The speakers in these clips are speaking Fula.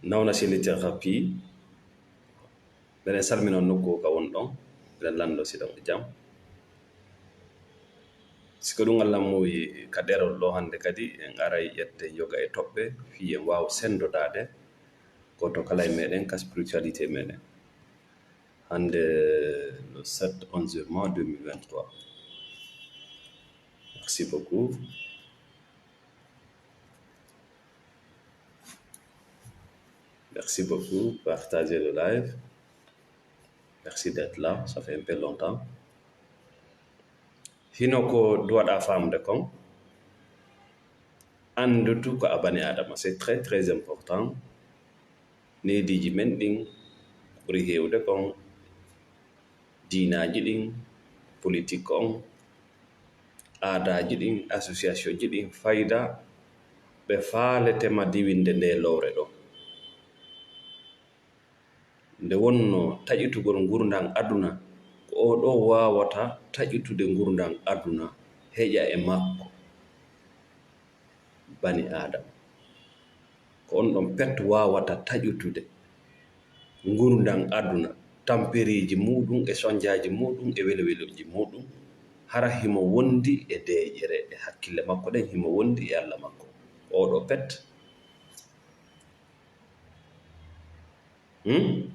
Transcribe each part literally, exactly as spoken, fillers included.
Nawna Chili Thérapie, mbeɗen salmina on nokku ka won ɗon, mbeɗen lanndo si ɗon e jam. Si ko ɗum Allah muuyi ka ɗerol ɗo hannde kadi, en aray ƴetten yoga e toɓɓe, fii en waaw senndodaade gooto kala e meɗen ka spiritualité meɗen. Hannde, le sept onze mois deux mille vingt-trois. Merci beaucoup. Merci beaucoup. Partagez le live. Merci d'être là. Ça fait un peu longtemps. Hino ko duwaɗa faamde kon, anndutu ko a bani Aadama. C'est très, très important. Neediiji men ɗin ɓuri heewde kon diinaaji ɗin, politik on, aadaaji ɗin, association ji ɗin, fayda, ɓe faaletema diwinde nde lowre ɗo. Nde wonnoo taƴitugol ngurndan aduna, ko oo ɗoo waawata taƴitude ngurndan aduna, heƴa e makko bani Aadama. Ko on ɗon pet waawata taƴutude ngurndan aduna, tampereeji muuɗum e sonjaaji muuɗum e welowelooji muuɗum, hara himo wondi e deeƴere e hakkille makko ɗen, himo wondi e Alla makko. Ko oo ɗoo pet. Hmm?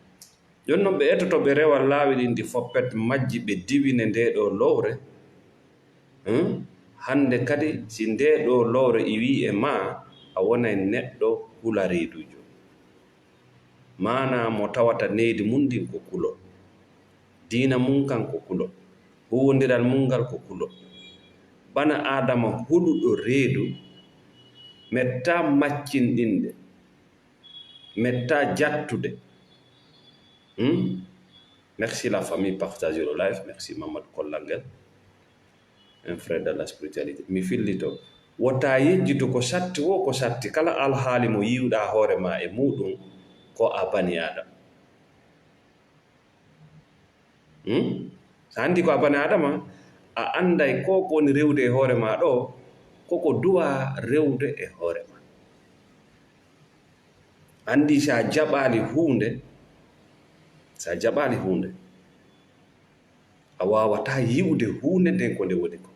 Jooni non ɓe etoto, ɓe rewa laawi ɗin ɗi foppet majji, ɓe diwine ndee ɗoo lowre. Hmm? Hannde kadi, si ndee ɗoo lowre iwii e maa, a wonay neɗɗo hulareedujo. Maanaa mo tawata needi mun ndin ko kulol. Diina mun kan ko kulol. Huuwondiral mun ngal ko kulol. Bana Aadama huluɗo reedu, mettaa maccinɗinde. Mettaa jattude. Hmm? Merci la famille, partagez le live. Merci Mamadou Kollangel, un frère de la spiritualité. Mi fillito. Wota yejjitu ko satti wo ko satti. Kala alhaali mo yiwɗa hoore ma e muɗum, ko a bani Aadama. Hmm? So a anndi ko a bani Aadama, a annday ko ko woni rewde e hoore ma ɗo, ko ko duwa rewde e hoore ma. Anndi so a jaɓaali huunde, so a jaɓaali huunde, a waawataa yi'ude huunde nden ko nde woni ko.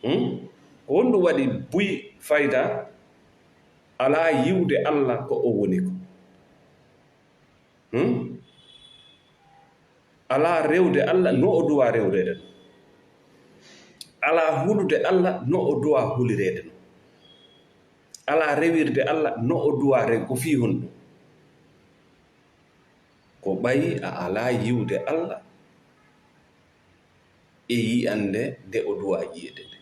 Hmm? Ko honɗum waɗi buy fayda alaa yi'ude Alla ko o woni ko? Hmm? Alaa rewde Alla no o duwa rewreede no. Alaa hulude Alla no o duwa hulireede no. Alaa rewirde Alla no o duwa rew-, ko fii honɗum? Ko ɓay a alaa yi'ude Alla e yi'ande nde o duwa yi'ede nde.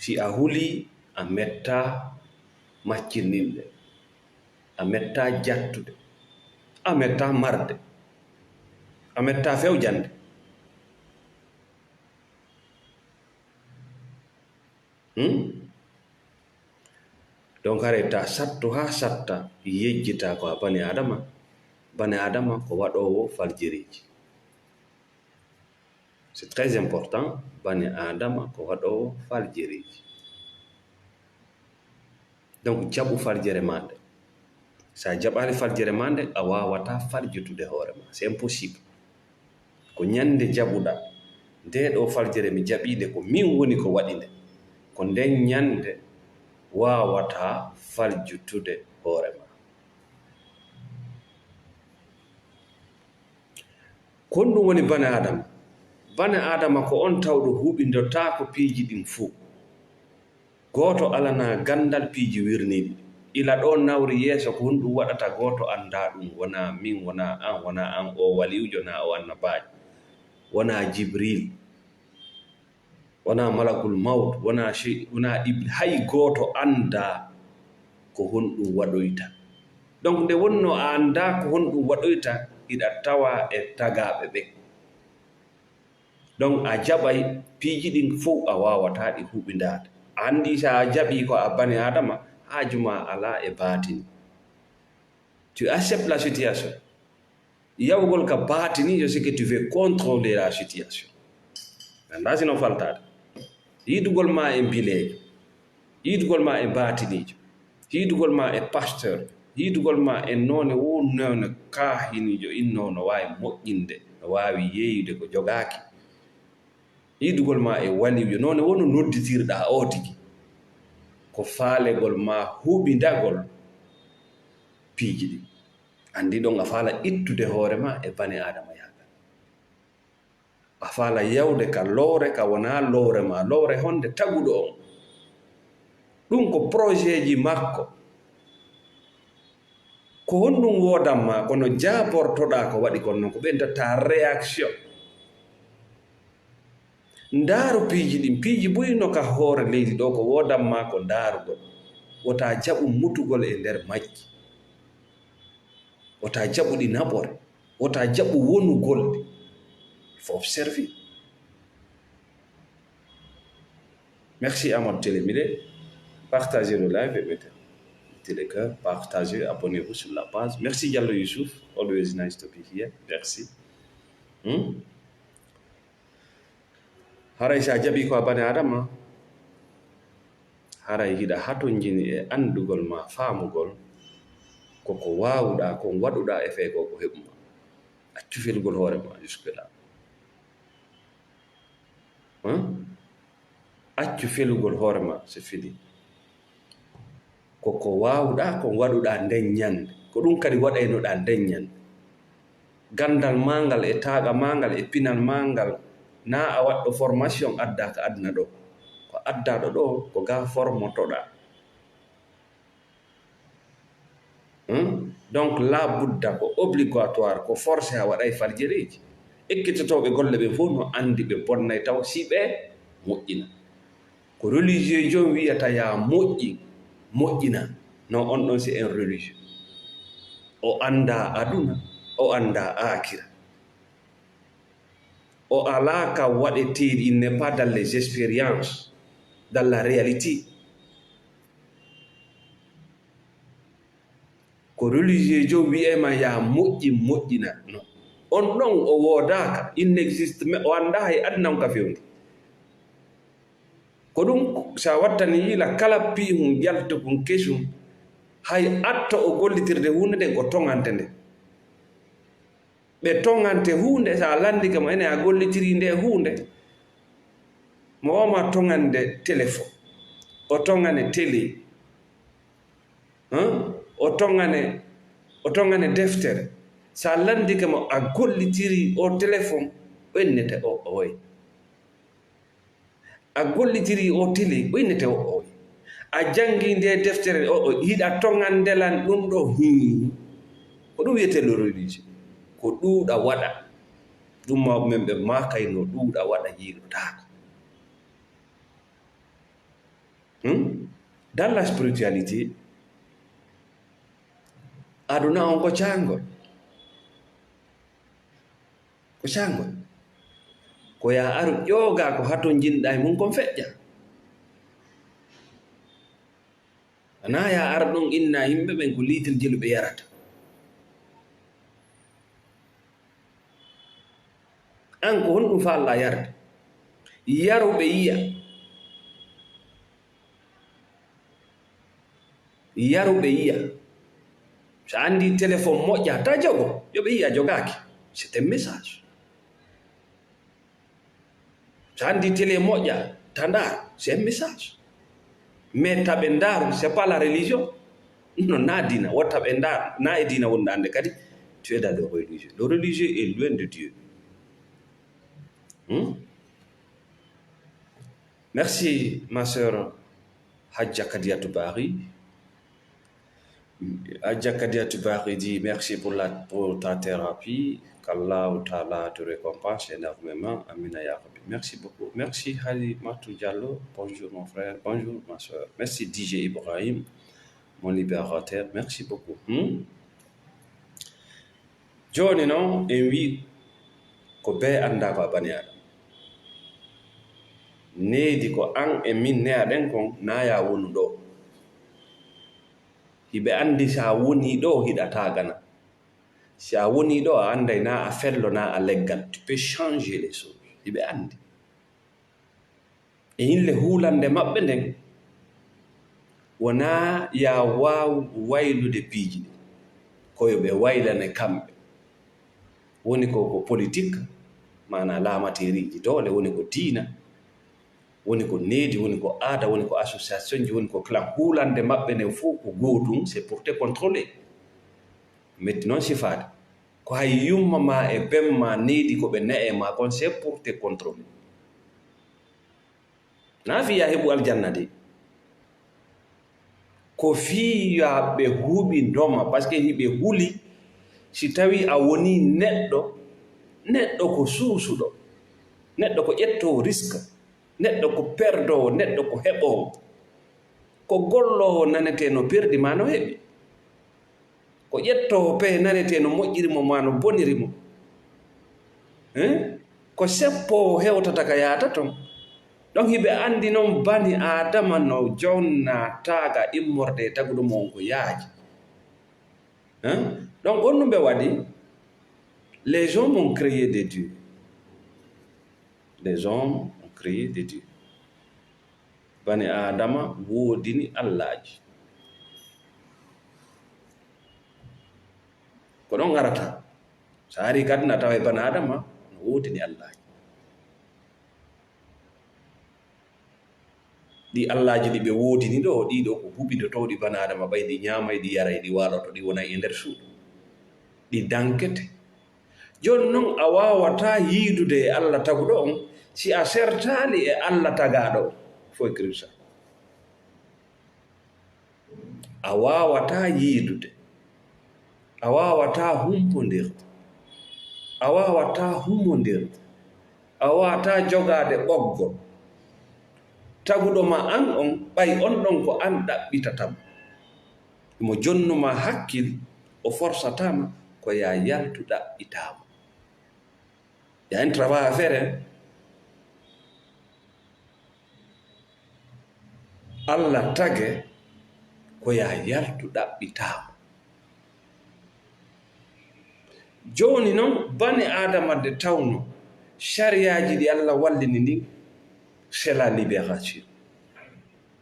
Si a hulii, a mettaa maccinninɓe, a mettaa jattude, a mettaa marde, a mettaa fewjande. Hmm? Donc, haray ta sattu haa satta, yejjita ko a bani Aadama. Bani Aadama ko waɗoowo faljereeji. C'est très important, bani Aadama ko waɗoowo faljereeji. Donc, jaɓu faljere maa nde. So a jaɓaali faljere maa nde, a waawataa faljutude hoore maa. C'est impossible. Ko ñannde jaɓuɗaa, "Ndee ɗoo faljere mi jaɓii nde, ko min woni ko waɗi nde." Ko nden ñannde waawataa faljutude hoore maa. Ko honɗum woni bane Aadama? Bane Aadama ko on tawɗo huɓindotaako piiji ɗin fuu. Gooto alanaa ganndal piiji wirniiɗi. Ila ɗoo nawri yeeso, ko honɗum waɗata gooto anndaa ɗum? Wonaa min, wonaa an, wonaa an oo waliyuujo, naa oo annabaajo, wonaa Jibriil, wonaa Malakul Mawt, wonaa Chey-, wonaa Ibli-, hay gooto anndaa ko honɗum waɗoyta. Donc, nde wonnoo a anndaa ko honɗum waɗoyta, hiɗa tawaa e tagaaɓe ɓen. Donc, a jaɓay piiji ɗin fow, a waawataa ɗi huɓindaade. A anndi, so a jaɓii ko a bani Aadama, haaju maa alaa e baatini. Tu acceptes la situation. Yawgol ka baatini, je sais que tu veux contrôler la situation. Anndaa si no faltaade. Yiidugol ma e mbileejo, yiidugol ma e baatiniijo, yiidugol ma e pasteur, yiidugol ma e noone wo noone kaahiniijo innoo no waawi moƴƴinde, no waawi yeeyude ko jogaaki. Yiidugol ma e waliijo, noone wo no nodditirɗaa oo tigi. Ko faalegol ma huɓindagol piiji ɗin. Anndi ɗon a faala ittude hoore ma e bane Aadama yaagal. A faala yawde ka lowre ka wonaa lowre ma, lowre honde taguɗo on. Ɗum ko projetji makko. Ko honɗum woodan ma, kono jaabortoɗaa ko waɗi kon non, ko ɓen ta réaction. Ndaaru piiji ɗin, piiji buy no ka hoore leydi ɗo, ko woodan ma ko ndaarugol. Wota jaɓu mutugol e nder majji. Wota jaɓu ɗi naɓore. Wota jaɓu wonugol ɗi. Il faut observer. Merci Amadou Télé Mile. Partagez le live et mettez, mettez les cœurs. Partagez, abonnez-vous sur la page. Merci Diallo Youssouf. Always nice to be here. Merci. Hmm? Haray si a jaɓi ko a bane Adama, haray hiɗa hatonjini e anndugol ma faamugol ko ko waawuɗaa kon waɗuɗaa e fee ko ko heɓu ma. Accu felugol hoore ma jusque là. Hein? Accu felugol hoore ma, c'est fini. Ko ko waawuɗaa, ko waɗuɗaa nden ñannde. Ko ɗum kadi waɗaynoɗaa nden ñannde. Ganndal maa ngal e taaqa maa ngal e pinal maa ngal, naa a waɗɗo formation addaa ka aduna ɗo. Ko addaaɗo ɗo, ko ga formotoɗaa. Hmm? Donc, laabudda ko obligatoire, ko forcé a waɗay farjereeji. Ekkitotooɓe golle ɓen fof no anndi ɓe bonnay taw si ɓe moƴƴina. Ko religieux jom wiyata yaa moƴƴi, moƴƴina. Non, on ɗon c'est un religieux. O anndaa aduna, o anndaa aakira. O alaa ka waɗeteeɗi, il n'est pas dans les expériences, dans la réalité. Ko religieux jom wiyay ma yaa moƴƴi, moƴƴina. Non. On ɗon o woodaaka, il n'existe, mais o anndaa hay aduna on ka fewndi. Ko ɗum, si a wattani yila kala piihun jaltukun kesun, hay atto o gollitirde huunde nden ko toŋante nde. Ɓe toŋante huunde, so a lanndike mo, ene a gollitirii nde huunde, mo wama toŋande telefon, o toŋane télé, hein? O toŋane, o toŋane deftere. So a lanndike mo a gollitirii o telefon, o innete o, o wayi. A gollitirii o télé, o innete o, o. A janngii nde deftere o, o. Hiɗa toŋande lan ɗum ɗo, hii. Ko ɗum wiyetee le religieux. Ko ɗuuɗa waɗa. Ɗum mawɓe men ɓe maakayno ɗuuɗa waɗa yiilotaako. Hmm? Dans la spiritualité, aduna on ko caangol. Ko caangol. Ko yaa aru ƴoogaa ko hatonjinɗaa e mum kon feƴƴa. Anaa yaa ar ɗon inna yimɓe ɓen ko liitirji ɓe yarata. An ko honɗum faalɗaa yarde? Yaru ɓe yiya. Yaru ɓe yiya. So a anndi téléphone moƴƴa, ta jogo. Yo ɓe yiya jogaaki. C'est un message. So a anndi télé moƴƴa, ta ndaar. C'est un message. Mais ta ɓe ndaaru, c'est pas la religion. Non, na diina, wo ta ɓe ndaaru. Na e diina wonɗa annde kadi, tu es dans le religieux. Le religieux est loin de Dieu. Hmm? Merci, ma sœur Hadja Kadiatou Bari. Hadja Kadiatou Bari dit merci pour la, pour ta thérapie. Qu'Allah Ta'ala te récompense énormément. Amina ya Rabbi. Merci beaucoup. Merci Halimatou Diallo. Bonjour mon frère. Bonjour ma sœur. Merci D J Ibrahim, mon libérateur. Merci beaucoup. Hmm? Jooni non, en wii ko bee anndaa ko a bani Aadama. Needi ko an e min ne'aɗen kon, naa yaa wonu ɗoo. Hiɓe anndi si a wonii ɗoo, hiɗa taagana. Si a wonii ɗoo, a annday naa a fello, naa a leggal. Tu peux changer les choses. Hiɓe anndi. E hille huulannde maɓɓe nden, wonaa yaa waaw waylude piiji ɗin, ko yo ɓe waylane kamɓe. Woni ko, ko politik, maanaa laamateeriiji doole, woni ko diina, woni ko needi, woni ko aada, woni ko associationji, woni ko clan. Huulannde maɓɓe nden fof ko gootum, c'est pour te contrôler. Metti noon sifaade. Ko hay yumma maa e ben maa needi ko ɓe na'e maa kon, c'est pour te contrôler. Na fiya heɓu aljanna de. Ko fiya ɓe huɓindoma, parce que hiɓe huli, si tawi a woni neɗɗo, neɗɗo ko suusuɗo, neɗɗo ko ƴettowo risque, neɗɗo ko perdoowo, neɗɗo ko heɓoowo. Ko golloowo nanetee no perdi maa no heɓi. Ko ƴettoowo pehe nanetee no moƴƴiri mo maa no boniri mo. Hein? Ko seppoowo hewtata ka yaata ton. Donc hiɓe anndi noon bani Aadama no jonnaa taaga immorde e taguɗo mo on ko yaaji. Hein? Donc on ɗum ɓe waɗi, les hommes ont créé des dieux. Les hommes ont créé des dieux. Bani Aadama woodini allaaji. Ko ɗon arata. So a arii kadi na tawa e bani Aadama no woodini allaaji. Ɗi allaaji ɗi ɓe woodini ɗo, ɗii ɗo ko huɓindotooɗi bani Aadama, ɓay ɗi ñaamay, ɗi yaray, ɗi waaloto, ɗi wonay e nder suudu. Ɗi dankete. Jooni non a waawataa yiidude e Alla taguɗo on si a sertaali e Alla tagaaɗo on. Foy Kirista. A waawataa yiidude. A waawataa humpondirde. A waawataa humondirde. A waawataa jogaade ɓoggol. Taguɗo ma an on, ɓay on ɗon ko an ɗaɓɓitata mo. Mo jonnu ma hakkil, o forsataa ma, ko yaa yaltu ɗaɓɓitaa mo. Il y a un travail à faire, hein. Alla tage ko yaa yaltu ɗaɓɓitaa mo. Jooni non, bani Aadama de tawno sariyaaji ɗi Alla wallini ndin, c'est la libération.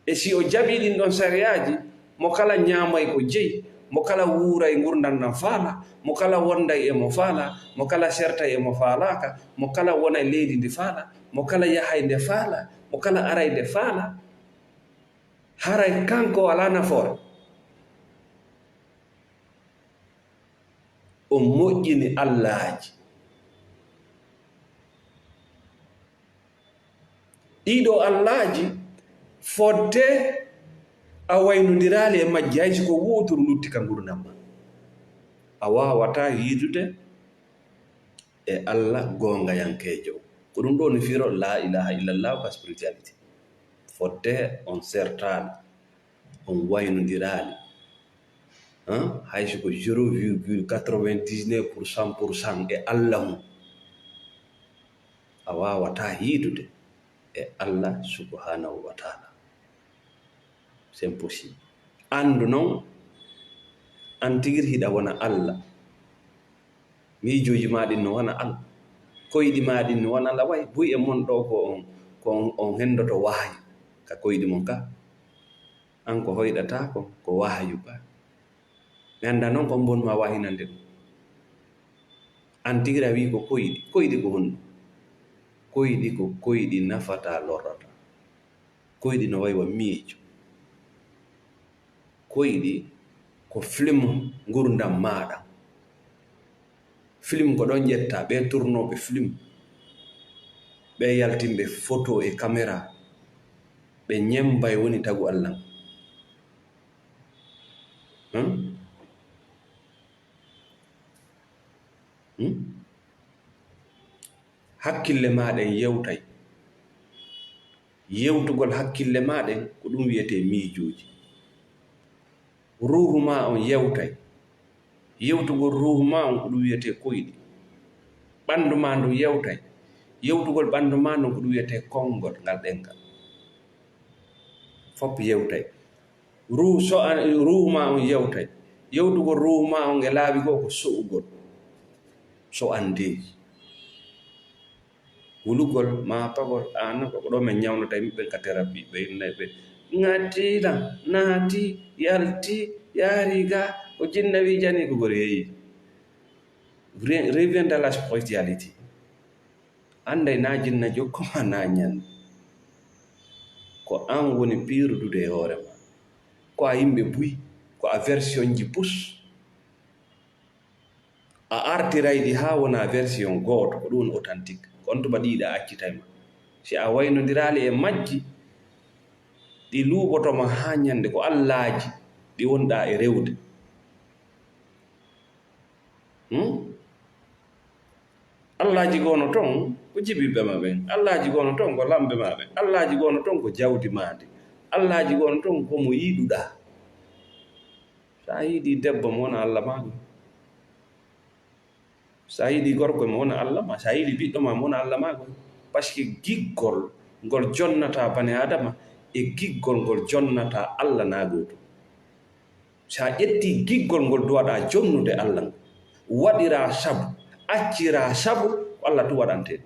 E si o jaɓii ɗin ɗon sariyaaji, mo kala ñaamay ko jeyi, mo kala wuuray ngurndan ɗan faala, mo kala wonday e mo faala, mo kala sertay e mo faalaaka, mo kala wonay leydi ndi faala, mo kala yahay nde faala, mo kala aray nde faala, haray kanko o alaa nafoore. O moƴƴini allaaji. Ɗiɗo allaaji, fodde a waynondiraali e majji, hay si ko wooturu lutti ka ngurndan ma. A waawataa yiidude e Alla goongayankeejo. Ko ɗum ɗoo ni firo laa ilaaha illallah ka spiritualité. Fodde on sertaali, on waynondiraali. Hein? Hay si ko zéro virgule quatre-vingt-dix-neuf pour cent pour cent e Alla mum, a waawataa yiidude e Alla subhanahu wa taala. C'est impossible. Anndu non, an tigiri hiɗa wona Alla. Miijooji maa ɗin no wona Alla. Koyɗi maa ɗin no wona Alla. Way, buy e mon ɗoo ko on, ko on, on henndoto wahayu ka koyɗi mon ka. An ko hoyɗataa ko, ko wahayu ka. Mi anndaa non ko mbon maa wahinande ɗum. An tigi a wii ko koyɗi. Koyɗi ko honɗum? Koyɗi ko koyɗi nafataa lorrataa. Koyɗi no way wa miijo. Koyɗi ko film ngurndan maaɗa. Film ko ɗon ƴetta, ɓe turnooɓe film. Ɓe yaltinɓe photo e caméra. Ɓe ñembay woni tagu Alla. Hmm? Hmm? Hakkille maa ɗen yewtay. Yewtugol hakkille maa ɗen, ko ɗum wiyetee miijooji. Ruuhu maa on yewtay. Yewtugol ruuhu maa on, ko ɗum wiyetee koyɗi. Ɓanndu maa ndun yewtay. Yewtugol ɓanndu maa ndun, ko ɗum wiyetee konngol ngal ɗemngal. Fof yewtay. Ruuhu so an, ruuhu maa on yewtay. Yewtugol ruuhu maa on e laabi goo ko so'ugol. So an deeƴi. Wulugol, maapagol, aanagol, ko ɗo min ñawnata yimɓe ɓen ka terapi, ɓe innay ɓe, ŋattiiɗam, naati, yalti, yaari ga, ko jinna wi jani ko gori yeeyi. Re-, revient à la spiritualité. Annday na jinna jokko ma na ñan. Ko an woni piirudude e hoore ma. Ko a yimɓe buy, ko a version ji bus. A artiray ɗi haa wona version gooto, ko ɗum woni authentique. Ko on tuma ɗiɗa accitay ma. Si a waynondiraali e majji, ɗi luuɓoto ma haa ñande ko allaaji ɗi wonɗa e rewde. Hmm? Allaaji goono ton ko jibiɓɓe ma ɓen. Allaaji goono ton ko lamɓe ma ɓen. Allaaji goono ton ko jawdi ma ndi. Allaaji goono ton ko mo yiɗuɗa. Sa yiɗi debbo mo wona Allah ma ɗum. Sa yiɗi gorko mo wona Allah ma. Sa yiɗi ɓiɗɗo ma mo wona Allah ma ɗum. Parce que giggol ngol jonnata bani Adama e giggol ngol jonnata Allah na gooto. Sa ƴetti giggol ngol duwaɗa jonnude Allah ngol, waɗira sabu, accira sabu ko Allah tu waɗante.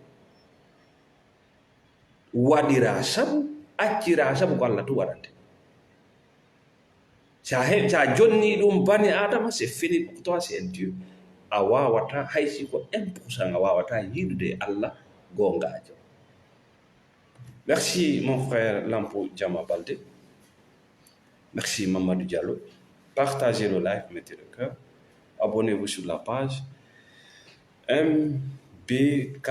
Waɗira sabu, accira sabu ko Allah tu waɗante. Sa he-, sa jonni ɗum bani Adama, c'est fini pour toi, c'est un Dieu. A wawata, hay si ko un pour cent, a wawata yiɗude Allah goongajo. Merci, mon frère Lampo Diama Baldé. Merci, Mamadou Diallo. Partagez le live, mettez le cœur. Abonnez-vous sur la page. M B K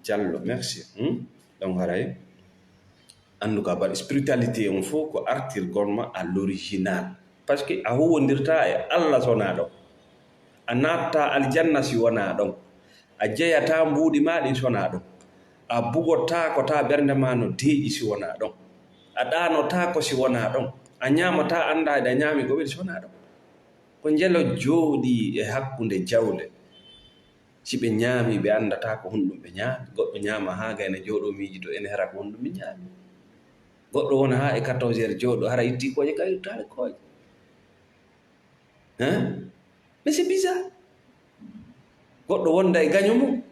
Diallo, merci. Hmm? Donc, haray, en tout cas, ba spiritualité, on faut ko artirgol ma à l'original. Parce que a huwondirta e Allah sona ɗon. A natta aljanna si wona ɗon. A jeyata mbuuɗi ma ɗin sona ɗon. A bugotaako ta ɓernde ma no deeƴi si wona ɗon. A ɗaanotaako si wona ɗon. A ñaamata annda eɗa ñaami ko weli si wona ɗon. Ko njelo jooɗii e hakkunde jawle. Si ɓe ñaami, ɓe anndataa ko honɗum ɓe ñaami. Goɗɗo ñaama haa gayna jooɗo miijito ene hara ko honɗum mi ñaami. Goɗɗo wona haa e quatorze heures jooɗo, hara itti kooƴe ka ittaare kooƴe. Hein? Mais c'est bizarre. Goɗɗo wonda e gaño mum.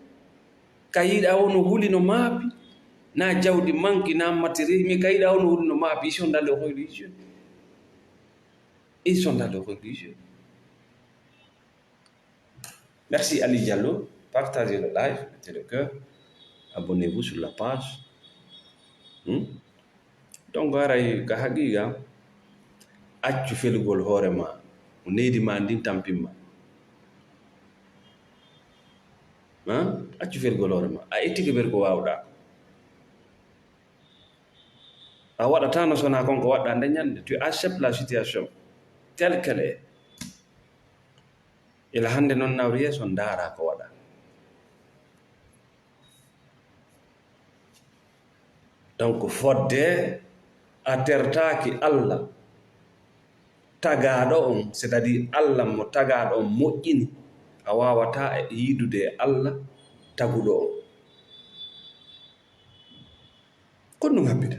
Ka yiɗa wono huli no maapi, na jawdi manki, na matériel, mais ka yiɗa wono huli no maapi, ils sont dans le religieux. Ils sont dans le religieux. Merci Ali Diallo. Partagez le live, mettez le cœur. Abonnez-vous sur la page. Hmm? Donc, haray ka haqiqa, accu felugol hoore ma. Ko neydi ma ndin tampin ma. Ha? Accu felugol hoore ma. A ittike ɓer ko wawɗa. A waɗata no sona kon ko waɗɗa nde ñande. Tu acceptes la situation telle qu'elle est. Ila hannde noon nawri yeeso ndaara ko waɗa. Donc fodde a tertaaki Allah tagaaɗo on, c'est-à-dire Allah mo tagaaɗo on moƴƴini, a waawata e yiidude e Allah taguɗo on. Ko ɗum habbita.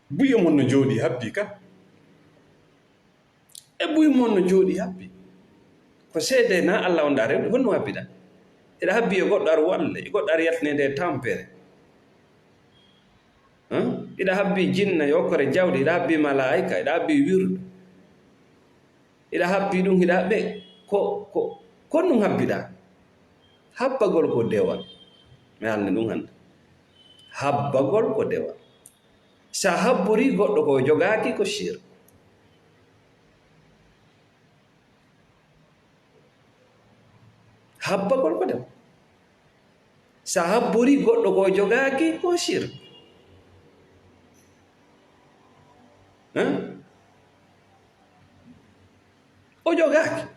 Buye mon no jooɗi habbi ka. E buy mon no jooɗi habbi. Ko seede na Allah on ɗa rewde, honno habbiɗa? Eɗa habbi yo goɗɗo ar walle, yo goɗɗo ar yaltinede e tampere. Hã? Eɗa habbi jinna yo okkore jawdi, eɗa habbi malaa'ika, eɗa habbi wirdu. Eɗa habbi ɗum, eɗa ɓe, ko, ko, ko ɗum habbiɗa? Habbagol ko dewal. Mi haalna ɗum hannde. Habbagol ko dewal. Sa habbori goɗɗo ko jogaaki ko shirk. Habbagol ko dewal. Sa habbori goɗɗo ko jogaaki ko shirk. Hã? O jogaaki.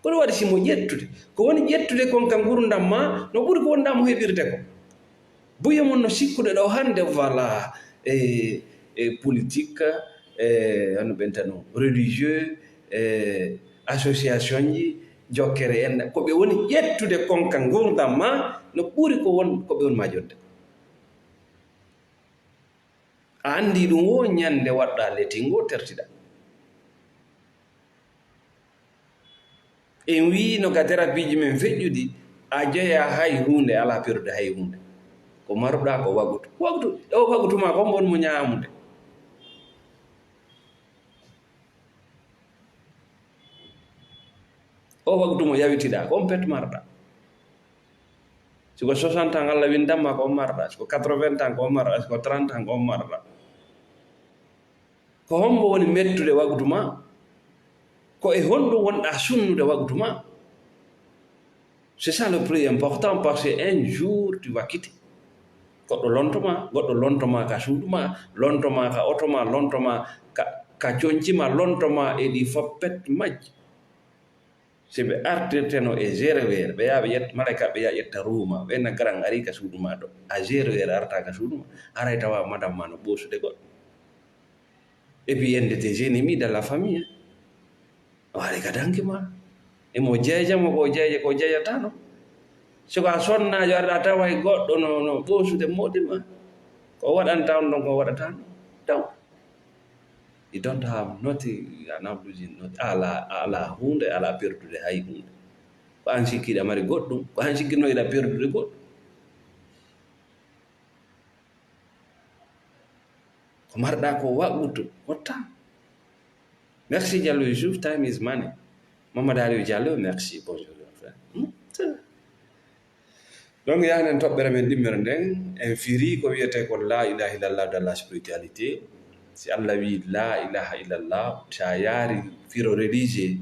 Ko ɗum waɗi si mo ƴettude. Ko woni ƴettude kon ka ngurdam ma, no ɓuri ko wonɗa mo heɓirde ko. Buye mon no sikkude ɗo hannde, voilà, e, e politique, e, ano ɓentano, religieux, e, association ji, jokkere en, ko ɓe woni ƴettude kon ka ngurdam ma, no ɓuri ko won, ko ɓe woni ma jodde. A anndi ɗum wo ñande waɗɗa letingo tertiɗa. En wii no ka terapiiji men feƴƴuɗi, a jeya hay huunde, alaa perdude hay huunde. Ko maruɗaa ko wagutu. Wagutu, o wagutu maa ko hombo woni mo ñaamude? O wagutu mo yawitiɗaa, ko on pet maruɗaa. Si ko soixante ans Allah windan ma ko on maruɗaa, si ko quatre-vingts ans ko on maruɗaa, si ko trente ans ko on maruɗaa. Ko hombo woni mettude wagutu maa? Ko e honɗum wonɗaa sunnude wagutu maa? C'est ça le plus important, parce que un jour tu vas quitter. Goɗɗo lonto maa, goɗɗo lonto maa ka suudu maa, lonto maa ka oto maa, lonto maa ka, ka conci maa, lonto maa e ɗi fof pet majji. Si ɓe artirteno e zéro heure, ɓe yaha ɓe ƴetta, malaika ɓe yaha ƴetta ruuma, ɓe na garan ari ka suudu maa ɗo. A zéro heure arta ka suudu maa, aray tawa madame maa no ɓoosude goɗɗo. Et puis, un de tes ennemis dans la famille, hein. O ari ka danki ma. Emo jeeja mo ko jeeja, ko jeejatano. Si ko a sonnaajo, aɗa tawa e goɗɗo no, no ɓoosude moɗi ma. Ko waɗanta on ɗon, ko waɗata on. Donc, you don't have nothing, you are not losing nothing. Ala, ala huunde, ala perdude hay huunde. Ko an sikki hiɗa mari goɗɗum, ko an sikki no hiɗa perdude goɗɗum. Ko marɗa ko waɗutu, watta. Merci Diallo Youssouf, time is money. Mamadou Aliou Diallo, merci, bonjour, mon frère. Hmm? C'est vrai. Donc, yahanen toɓɓere men ɗimmere nden, en firi ko wiyete ko la ilaha illallah dans la spiritualité. Si Allah wi la ilaha illallah, sa yaari firo religieux,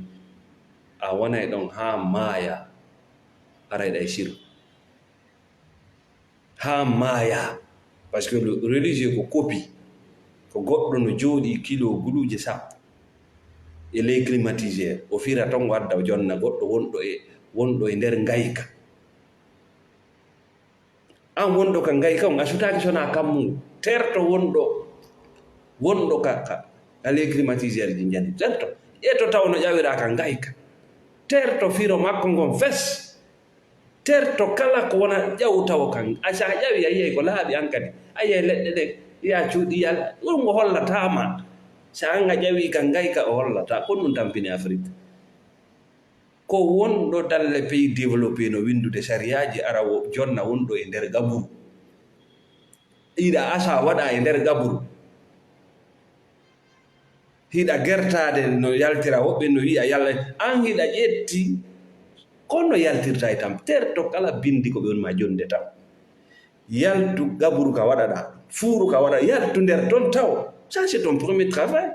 a wonay ɗon haa maaya, arayɗa e siro. Haa maaya. Parce que le religieux ko kopi. Ko goɗɗo no jooɗi kilo guluuje sappo e ley climatiseur. O fira ton, o adda, o jonna goɗɗo wonɗo e, wonɗo e nder ngayka. An wonɗo ka ngayka on, a sutaaki sona kammu. Terto wonɗo, wonɗo ka, ka, ka ley climatiseur ji njani. Terto. Ƴeeto taw no ƴawira ka ngayka. Terto firo makko ngon fes. Terto kala ko wona ƴawu tawo kan. A, sa ƴawi, a yiyay ko laaɓi an kadi. A yiyay leɗɗe ɗe, ya cuuɗi, ya, ɗum o hollata ma. Sa an a ƴawi ka ngayka o hollata. Ko ɗum tampini Afrik. Ko wonɗo dans les pays développés no winndude sariyaaji, ara wo jonna wonɗo e nder gaburu. Hiɗa asa waɗa e nder gaburu. Hiɗa gertaade no yaltira, woɓɓe no wi'a yalla, an hiɗa ƴetti, kono yaltirta e tam. Terto kala bindi ko ɓe woni ma jonde taw. Yaltu gaburu ka waɗaɗa, fuuru ka waɗa, yaltu nder ton taw. Ça, c'est ton premier travail.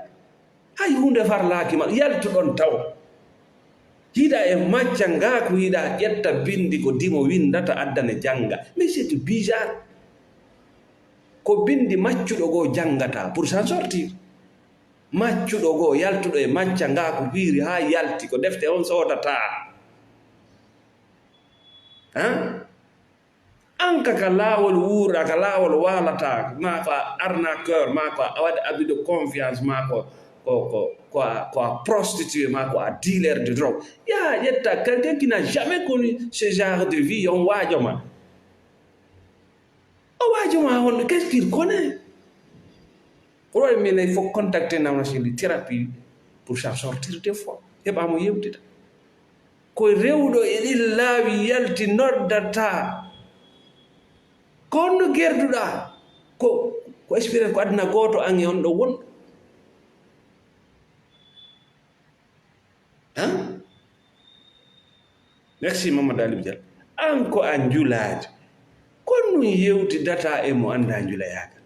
Hay huunde farlaaki ma, yaltu ɗon taw. Hiɗa e macca ngaaku, hiɗa ƴetta bindi ko dimo windata addane jannga. Mais c'est bizarre. Ko bindi maccuɗo goo janngata pour s'en sortir. Maccuɗo goo yaltuɗo e macca ngaaku hiiri haa yalti, ko defte on soodata. Hein? An ka, ka laawol wuurɗa, ka laawol waalata, maa ko a arnaqueur, maa ko a waɗa abus de confiance, maa ko, ko, ko, ko a, ko a prostituée, maa ko a dealer de drogue. Yaa ƴetta quelqu'un qui n'a jamais connu ce genre de vie, on waajo ma. O waajo ma honɗo, qu'est-ce qu'il connaît? Ko waɗi min, il faut contacter Namna Sili thérapie pour s'en sortir des fois. Heɓa mo yewtida. Ko rewɗo e ɗin laawi yalti noddata. Ko honno gerduɗa? Ko, ko expérience, ko aduna gooto an e on ɗo won. Hein? Merci, Mamadou Aliou Diallo. An ko a njulaajo. Ko ɗum yewtidata e mo annda njulayaagal.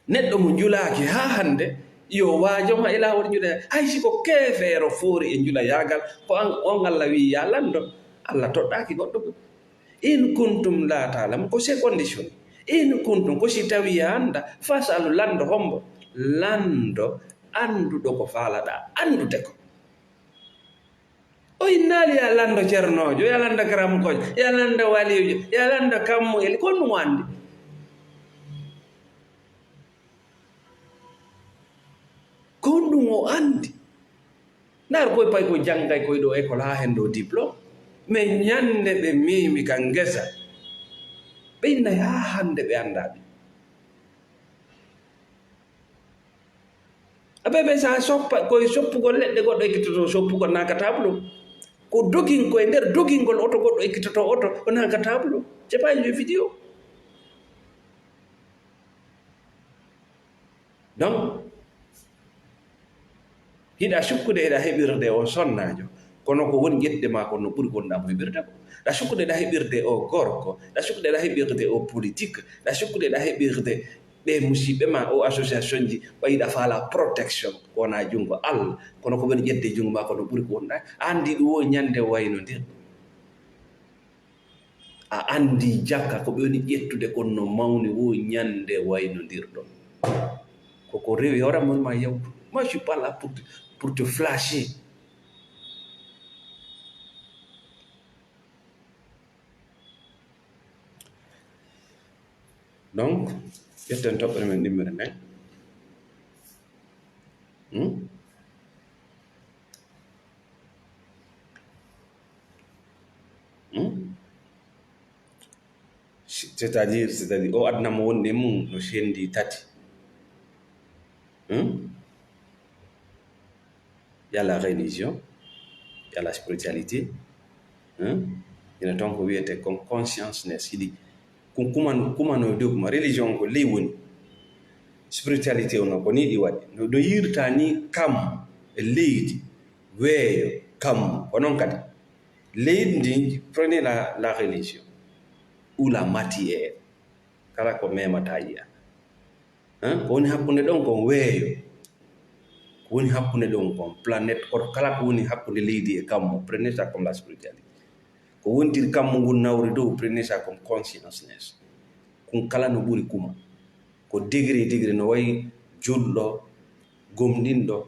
Neɗɗo mo njulaaki haa hannde, yo waajo ma e laawol njulayaagal. Hay si ko keefeero foori e njulayaagal, ko an, on Allah wi'i, "Yaa lanndo." Allah toɗɗaaki goɗɗo ɗum. "In kuntum laa ta'lamun," ko se condition. "In kuntum," ko si tawi a annda, "fasalu," lanndo hombo? Lanndo annduɗo ko faalaɗaa anndude ko. O innaali ya lanndo cernoojo, ya lanndo karamokoojo, ya lanndo waliijo, ya lanndo kammu eli, ko ɗum o anndi. Ko ɗum o anndi. Ndaar koye pay ko janngay koye ɗo école haa hen ɗo diplôme. Mais ñannde ɓe memi ka ngesa, ɓe innay haa hannde ɓe anndaa ɓe. Aɓe ɓe sa soppa, koye soppugol leɗɗe goɗɗo ekkitoto soppugol naa ka tableau. O dogin ko e nder dogingol oto, goɗɗo ekkitoto oto, o naga tableau. C'est pas une vidéo. Donc, hiɗa sukkude eɗa heɓirde o sonnaajo, kono ko woni ƴettude ma kon no ɓuri ko wonɗa mo heɓirde ko. Ɗa sukkude eɗa heɓirde o gorko, ɗa sukkude eɗa heɓirde o politique, ɗa sukkude eɗa heɓirde ɓe musiɓɓe ma o association ji, ɓay ɗa faala protection, ko wona junngo Allah, kono ko woni ƴettude junngo ma ko no ɓuri ko wonɗa. A anndi ɗum wo ñande waynondir. A anndi jaka ko ɓe woni ƴettude kon no mawni wo ñande waynondirɗon. Koko rewi hoore mon ma yawtu. Moi, je suis pas là pour te, pour te flasher. Donc, ƴetten toɓɓere men ɗimmere nden. Hmm? Hmm? C'est-à-dire, c'est-à-dire, o aduna mo wonɗi e mum no sendi tati. Hmm? Il y a la religion, il y a la spiritualité. Hmm? Ina toon ko wiyete kon consciousness, hiɗi ku-, kuman-, kumano e dow ma. Religion ko ley woni. Spiritualité o no ko ni ɗi waɗi. No, no yirta ni kam e leydi, weeyo, kammu. Ko noon kadi. Leydi ndi, prenez la, la religion ou la matière. Kala ko memata yiya. Hein? Ko woni hakkunde ɗon kon weeyo. Ko woni hakkunde ɗon kon planète, ko kala ko woni hakkunde leydi e kammu, prenez ça comme la spiritualité. Ko wontiri kammu ngun nawri dow, prenez ça comme consciousness. Kun kala no ɓuri kuma. Ko degré degré no wayi julɗo, gomɗinɗo,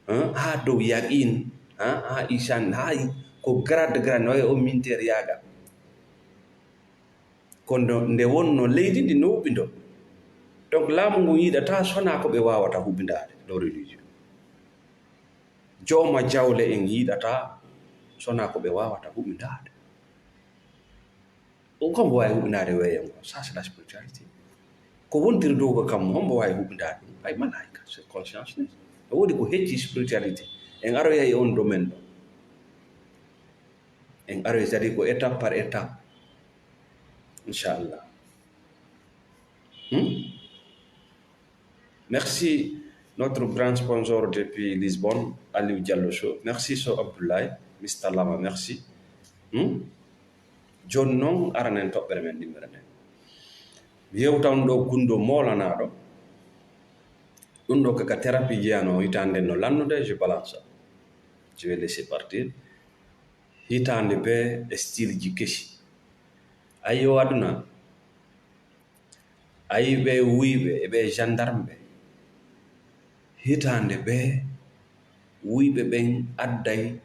hein? Haa dow yaqin, hein? Haa isan, haa i-, ko grade grade no wayi o minter yaaga. Kono nde wonno leydi ndi no huɓindoo. Donc, laamu ngun yiɗataa sonaa ko ɓe waawata huɓindaade ɗo religion. Jooma jawle en yiɗataa sonaa ko ɓe waawata huɓindaade. O ko mbo waawi huɓindaade weeyo ngo, ça c'est la spiritualité. Ko wontiri dow ko kammu, hombo waawi huɓindaade ɗum? Hay malaayika, c'est conscience ni. No woodi ko hecci spiritualité. En aroyay e on domaine ɗo. En aroyay, c'est-à-dire ko étape par étape. Inchallah. Hmm? Merci, notre grand sponsor depuis Lisbonne, Aliou Diallo Show. Merci, So Abdoulaye, Mister Lama, merci. Hmm? Jooni noon, aranen toɓɓere men ɗimmere nden. Mi yewta on ɗo gunndo moolanaaɗo. Ɗum ɗo kaka thérapie jeyanoo hitaande no lannude, je balance. Je vais laisser partir. Hitaande bee e style ji kesi. Ayo aduna. Ayi ɓe wuyɓe e ɓe gendarme ɓe. Hitaande ɓe wuyɓe ɓen adday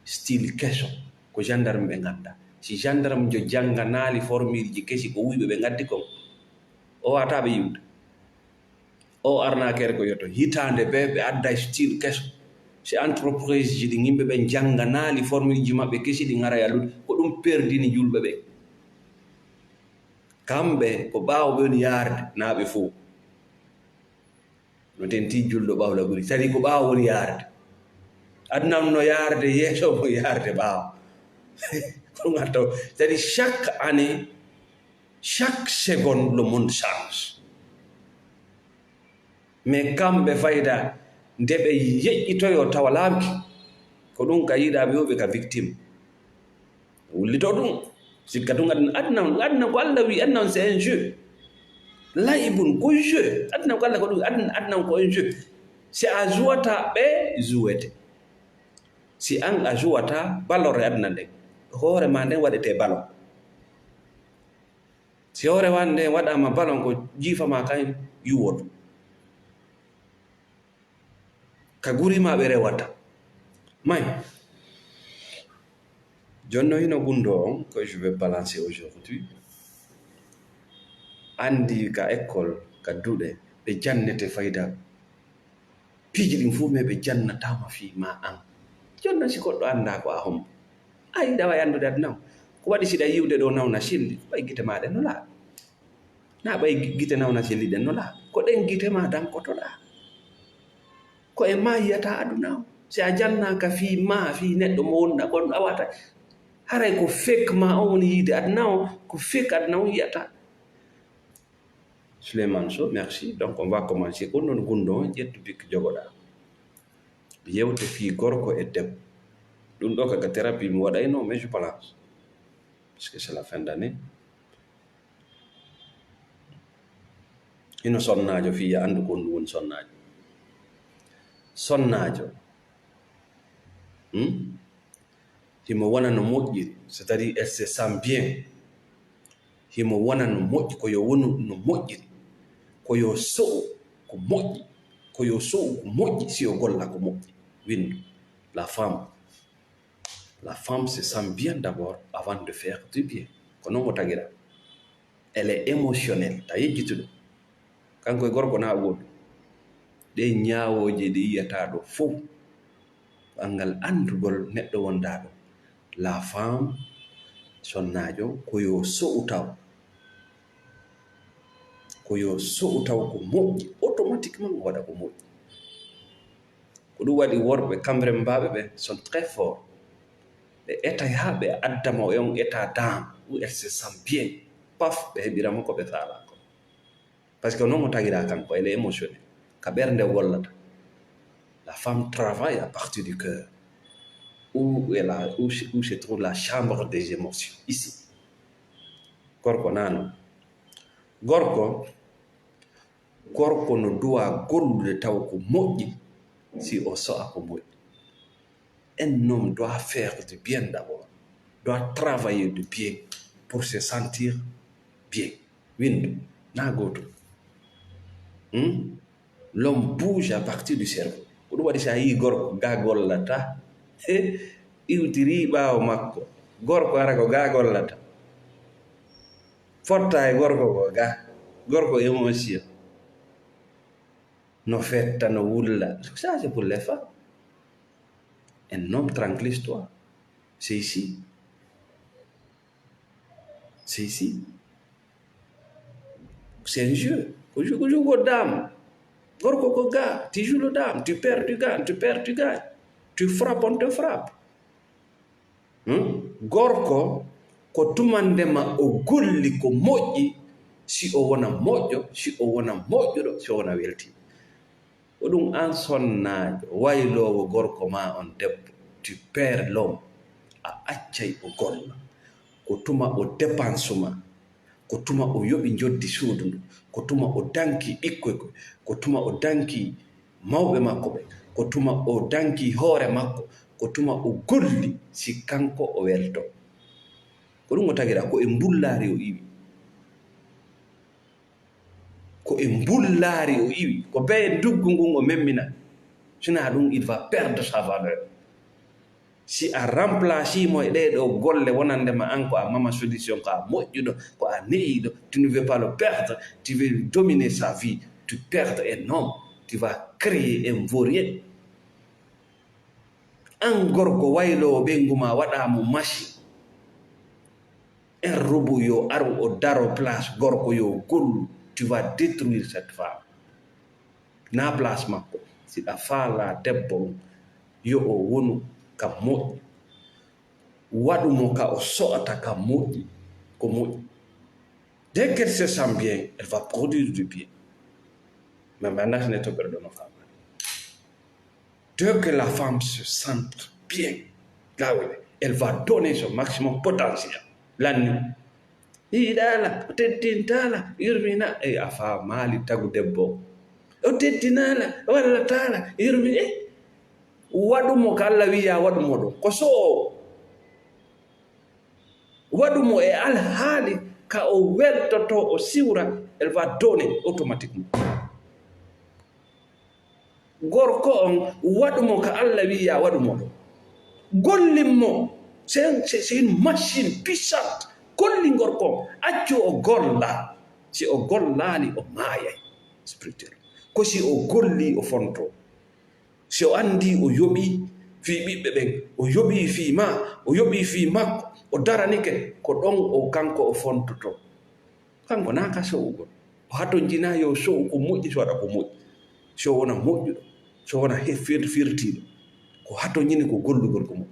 style keso. Ko gendarme ɓe ngadda. Si gendarme jo jannganaali formule ji kesi ko wuyɓe ɓe ngaddi kon, o wata ɓe yiwde. O arnaqueur ko yoto. Hitaande bee ɓe adday style keso. Si entreprise ji ɗin yimɓe ɓe jannganaali formule ji maɓɓe kesi ɗi ngara yallude, ko ɗum perdini julɓe ɓe. Kamɓe ko ɓaawo ɓe woni yaarde, naa ɓe fow. No tenti julɗo ɓaawo la ɓuri. Sadi ko ɓaawo woni yaarde. Aduna on no yaarde yeeso, mo yaarde ɓaawo. Ko ngal taw. Sadi chaque année, chaque seconde, le monde change. Mais kamɓe fayda, nde ɓe yeƴƴitoyoo tawa laamki, ko ɗum ka yiɗaaɓe o ɓe ka victime. Wullito ɗum. Sikka ɗum aduna, aduna on, aduna ko Allah wi, aduna on c'est un jeu. Laibun, ko jeu. Aduna ko Allah ko ɗum, aduna, aduna on ko un jeu. Si a jouwata ɓe, jouwete. Si an a jouwata, ballon e aduna nden. Hoore ma nden waɗete ballon. Si hoore ma nden waɗama ballon ko jiifa ma kan yuwoto. Ka guri ma ɓe rewata. May. Jonno hino gundo on ko je vais balancer aujourd'hui. Andi ka école, ka duɗe, ɓe jannete fayda. Piiji ɗin fuu, mais ɓe jannataama fii ma an. Jonno si goɗɗo anda ko a hombo. A yiɗa wa anndude aduna on. Ko waɗi siɗa yiwde ɗo nawna selli, ɓay gite ma ɗen no laaɓi. Na ɓay gite nawna selli ɗen no laaɓi. Ko ɗen gite ma dankotoɗaa. Ko e ma yiyata aduna on. Si a jannaaka fii maa, fii neɗɗo mo wonɗa kon, a waata. Haray ko fek maa on woni yiide aduna on, ko fek aduna on yi'ata. Souleymane Sow, merci. Donc, on va commencer. Ko non gunndo on, ƴettu bik jogoɗaa. Yewte fii gorko e debbo. Ɗum ɗo ka thérapie mi waɗayno, mais je balance. Parce que c'est la fin d'année. Hino sonnaajo fii ya anndu ko ɗum woni sonnaajo. Sonnaajo. Hmm? Himo wona no moƴƴiri, c'est-à-dire elle se sent bien. Himo wona no moƴƴi, ko yo wonu no moƴƴiri. Ko yo so'u ko moƴƴi. Ko yo so'u ko moƴƴi, si o golla ko moƴƴi. Winndu. La femme. La femme se sent bien d'abord avant de faire du bien. Ko non o tagira. Elle est émotionnelle. Ta yejjituɗo. Kanko e gorko na gooto. Ɗee ñaawooje ɗe yi'ataa ɗo fow. Ko anngal anndugol neɗɗo wondaa ɗo. La femme, sonnaajo, ko yo so'u taw. Ko yo so'u taw ko moƴƴi. Automatiquement o waɗa ko moƴƴi. Ko ɗum waɗi worɓe Kamrembaaɓe ɓe sont très forts. Ɓe etay haa ɓe adda mo e on état d'âme, où elle se sent bien. Paf, ɓe heɓira mo ko ɓe faalaa ko. Parce que non mo tagira kanko, elle est émotionnelle. Ka ɓernde o gollata. La femme travaille à partir du cœur. Où, elle a, où, se- où se trouve la chambre des émotions. Ici. Gorko nano. Gorko, gorko no duwa gollude taw ko moƴƴi si o so'a ko moƴƴi. Un homme doit faire du bien d'abord, doit travailler du bien pour se sentir bien. Winndu, na gootum. Hmm? L'homme bouge à partir du cerveau. Ko ɗum waɗi si a yii gorko ga gollata, he, iwtiri ɓaawo makko. Gorko ara ko ga gollata. Fotta e gorko ko ga. Gorko émotion. No fetta, no wulla. Ça, c'est pour les femmes. Un homme tranquillise-toi. C'est ici. C'est ici. C'est un jeu. Ko ju- ko jugo dame. Gorko ko ga. Tu joues le dame. Tu perds, tu gagnes. Tu perds, tu gagnes. Tu frappes, on te frappe. Hmm? Gorko ko tumandema o golli ko moƴƴi, si o wona moƴƴo, si o wona moƴƴuɗo, si o wona weltiiɗo. Ko ɗum an sonnaajo, wayloowo gorko ma on debbo, tu perds l'homme, a accay o golla. Ko tuma o dépense ma, ko tuma o yoɓi njoddi suudu ndu, ko tuma o danki ɓikkoy ko, ko tuma o danki mawɓe makko ɓe, ko tuma o danki hoore makko, ko tuma o golli si kanko o welto. Ko ɗum o tagira, ko e mbullaari o iwi. Ko e mbullaari o iwi. Ko bee nduggu ngun o memmina. Sinaa ɗum, il va perdre sa valeur. Si a remplace mo e ɗee ɗoo golle wonande ma an ko a mama solution, ko a moƴƴuɗo, ko a ne'iiɗo, tu ne veux pas le perdre, tu veux dominer sa vie, tu perds un homme, tu vas créer un vaurien. An gorko wayloowo ɓeyngu ma waɗa mo machine. Un robot yo aru o daro place gorko yo gollu, tu vas détruire cette femme. Na place makko. Si ɗa faala debbo on, yo o wonu ka moƴƴi. Waɗu mo ka o so'ata ka moƴƴi. Ko moƴƴi. Dès qu'elle se sent bien, elle va produire du bien. Mais maintenant, ce n'est pas perdre nos femmes. Dès que la femme se sent bien, là, oui, elle va donner son maximum potentiel. Lanni. Yiɗaala, o teddintaala, yurmina. Ey, a faamaali tagu debbo. O teddinaala, o wallataala, yurmi. Eh, waɗu mo ko Alla wiya waɗu mo ɗum. Ko so o waɗu mo e alhaali ka o weltoto, o siwra, elle va donner automatiquement. Gorko on, waɗu mo ko Alla wiya waɗu mo ɗum. Gollin mo. C'est, c'est, c'est une machine puissante. Gollin gorko on. Accu o golla. Si o gollaali, o maayay. Spirituel. Ko si o golli, o fonto. Si o anndi o yoɓii fii ɓiɓɓe ɓen, o yoɓii fii maa, o yoɓii fii makko, o daranike, ko ɗon o kanko o fontoto. Kanko naa ka so'ugol. O hatonjinaa yo so'u ko moƴƴi, si waɗa ko moƴƴi. Si o wona moƴƴuɗo, si o wona he-, fir-, firtiiɗo. Ko hatonjini ko gollugol ko mum.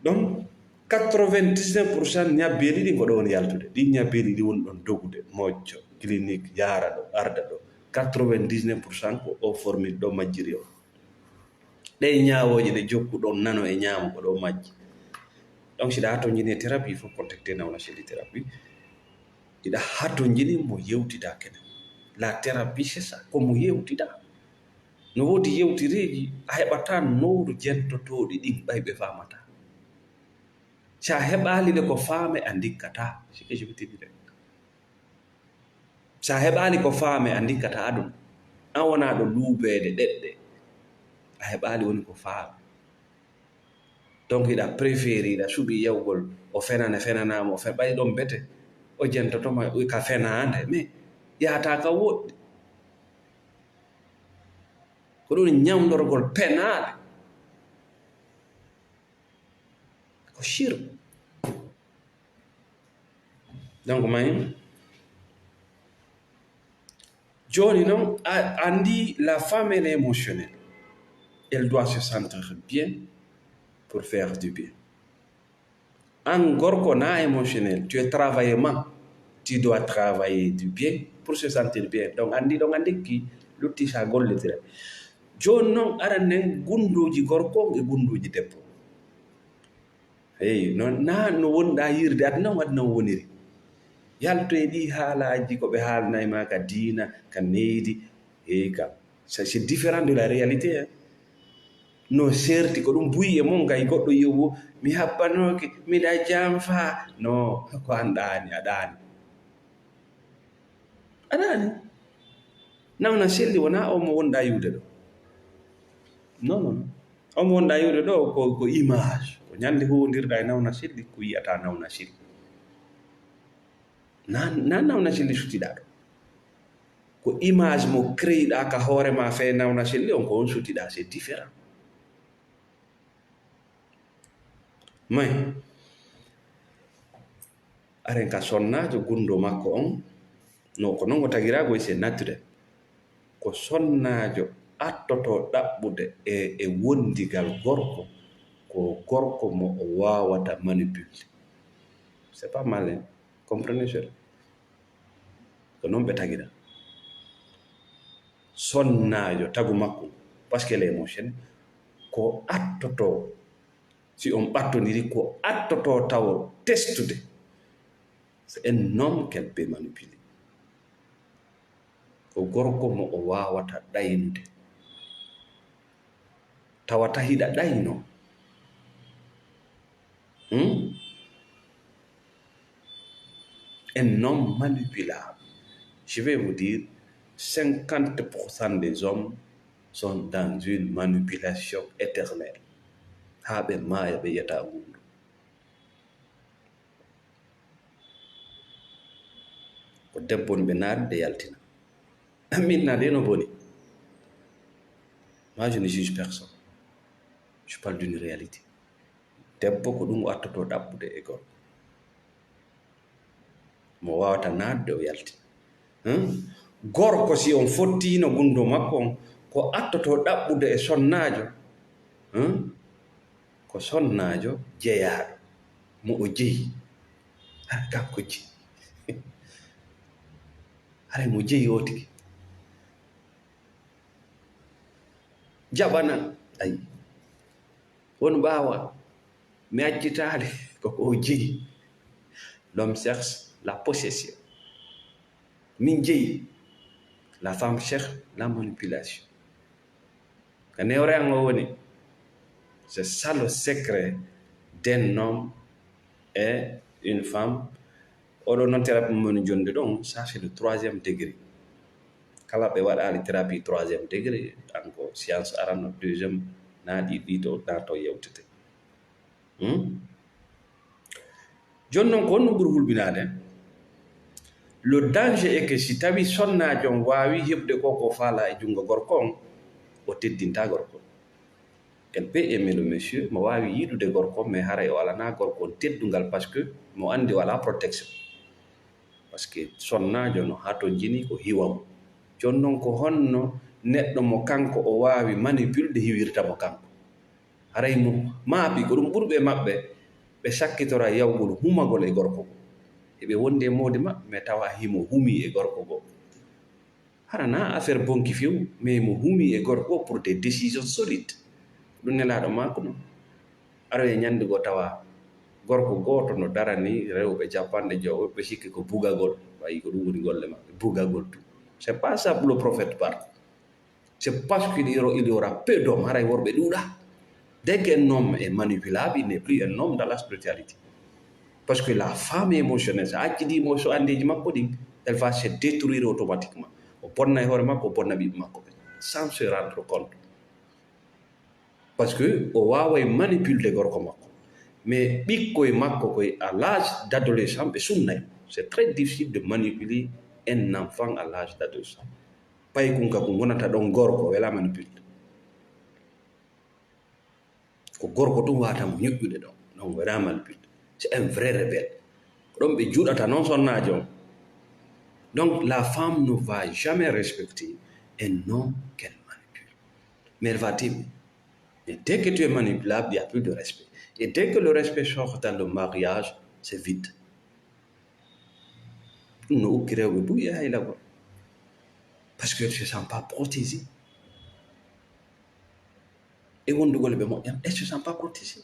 Ɗon quatre-vingt-dix-neuf pour cent ñabbeeli ɗin ko ɗo woni yaltude. Ɗin ñabbeeli ɗi woni ɗon dogude, mojjo, clinique, yaara ɗo, arda ɗo. Quatre-vingt-dix-neuf pour cent ko o formule ɗo majjiri o. Ɗe ñaawooje ɗe jokku ɗon nano e ñaamo ko ɗo majji. Donc, si ɗa hatonjini e thérapie, il faut contacter Nawna Selli thérapie. Iɗa hatonjini mo yewtida kene. La thérapie, c'est ça, ko mo yewtida. No woodi yewtereeji, a heɓataa nowru jentotooɗi ɗin ɓay ɓe faamataa. Si a heɓaali ɗe ko faame, a ndikkataa. C'est ce que je veux te dire. Si a heɓaali ko faame, a ndikkataa aduna. An wonaa ɗo luubeede ɗeɗɗe. A heɓaali woni ko faame. Donc, iɗa préféré, iɗa suɓi yawgol, o fenane, fenanaama, o fe-, ɓay ɗon bete, o jentotoma ka fenaande, mais yahataa ka woɗɗi. Ko ɗum ñawndorgol penaale. Ko shirk. Donc, may, jooni noon, a, anndi la femme, elle est émotionnelle. Elle doit se sentir bien pour faire du bien. An gorko na émotionnel, tu es travaillé mal. Tu dois travailler du bien pour se sentir bien. Donc, anndi ɗon, anndi ki lutti sa gollitira. Jooni noon, aran nen gunndooji gorko e gunndooji debbo. Eyi, noon, na no wonɗaa yirde, aduna on, aduna on woniri. Yalto e ɗii haalaaji ko ɓe haalnay ma ka diina, ka neydi. Eyi kam, ça, c'est différent de la réalité, hein. No serti ko ɗum buy e mon kay, goɗɗo yewu, "Mi habbanooke, miɗa janfa." No, ko an ɗaani, a ɗaani. A ɗaani. Nawna Selli wonaa on mo wonɗaa yiwde ɗo. Non, non, non. On mo wonɗaa yiwde ɗo ko, ko image. Ko ñande huwondirɗaa e Nawna Selli, ko yiyata Nawna Selli. Na, na Nawna Selli sutiɗaa ɗo. Ko image mo créiɗaa ka hoore ma fee Nawna Selli on, ko on sutiɗaa, c'est différent. May, aren ka sonnaajo gunndo makko on, no ko non o tagiraago, c'est naturel. Ko sonnaajo attoto ɗaɓɓude e, e wondigal gorko, ko gorko mo o waawata manipuler. C'est pas malin. Comprenez, chéri? Ko non ɓe tagira. Sonnaajo tagu makko, parce que les motion, ko attoto, si on ɓattondiri, ko attoto tawo testude. C'est un homme qu'elle peut manipuler. Ko gorko mo o waawata ɗaynude. Tawata hiɗa ɗayno. Hmm? Un homme manipulable. Je vais vous dire, cinquante pour cent des hommes sont dans une manipulation éternelle. Haa ɓe maaya, ɓe yiyata gunndo. Ko debbo on ɓe naatde yaltina. Min na de no boni. Moi, je ne juge personne. Je parle d'une réalité. Debbo ko ɗum o attoto ɗaɓɓude e gorko. Mo waawata naatde o yaltina. Hmm? Gorko, si on fottiino gunndo makko on, ko attoto ɗaɓɓude e sonnaajo, hmm? Ko sonnaajo jeyaaɗo, mo o jeyi. Hara kanko jeyi. Haray mo jeyi o tigi. Jaɓana, ayi. Won ɓaawa, mi accitaali, ko ko o jeyi. L'homme cherche la possession. Min jeyi. La femme cherche la manipulation. Ko newre an o woni. C'est ça le secret d'un homme et une femme. Oɗo noon thérapie mo woni jonde ɗon, ça c'est le troisième degré. Kala ɓe waɗaali thérapie troisième degré, an ko science arano, deuxième, na ɗi, ɗi to, na to yewtete. Hmm? Jooni noon, ko honno ɓuri hulɓinaade? Le danger est que si tawi sonnaajo on waawi heɓude ko ko faala e junngo gorko on, o teddinta gorko on. Elle peut aimer le monsieur, mo waawi yiɗude gorko on, mais haray o alana gorko on teddungal, parce que mo anndi o alaa protection. Parce que sonnaajo no hatonjini ko hiwaw. Jooni noon, ko honno neɗɗo mo kanko o waawi manipulde hiwirta mo kanko? Haray mo maaɓi ko ɗum ɓurɓe maɓɓe, ɓe sakkitora yawgol humagol e gorko goo. Eɓe wondi e moodi maɓɓe, mais tawa himo humii e gorko goo. Hara na affaire bonki few, mais mo humii e gorko pour des décisions solides. Ɗum Nelaaɗo maako non. Aroye ñannde goo tawa gorko gooto no darani rewɓe cappanɗe jowo, ɓe sikki ko bugagol. Wayi ko ɗum woni golle maɓɓe, bugagol tun. C'est pas ça le prophète parle. C'est parce qu'il y aura, il y aura peu d'hommes, haray worɓe ɗuuɗa. Dès qu'un homme est manipulable, il n'est plus un homme dans la spiritualité. Parce que la femme est émotionnelle, sa accidi mo so andeeji makko ɗin, elle va se détruire automatiquement. O bonna e hoore makko, o bonna ɓiɓɓe makko ɓen, sans se rendre compte. Parce que o waaway manipulde gorko makko. Mais ɓikkoy makko koy, à l'âge d'adolescent, ɓe sunnay. C'est très difficile de manipuler un enfant à l'âge d'adolescent. Paykun ka ko ngonata ɗon gorko, o welaa manipulde. Ko gorko tun waawata mo ñoƴƴude ɗon. Donc, o welaa manipulde. C'est un vrai rebelle. Ko ɗon ɓe juɗata non sonnaajo on. Donc, la femme ne va jamais respecter un homme qu'elle manipule. Mais elle va t'aimer. Mais dès que tu es manipulable, il n'y a plus de respect. Et dès que le respect sort dans le mariage, c'est vide. Ɗum no ukki rewɓe buy e haylagol. Parce que elle se sent pas protégée. E wondugol ɓe moƴƴan, elle se sent pas protégée.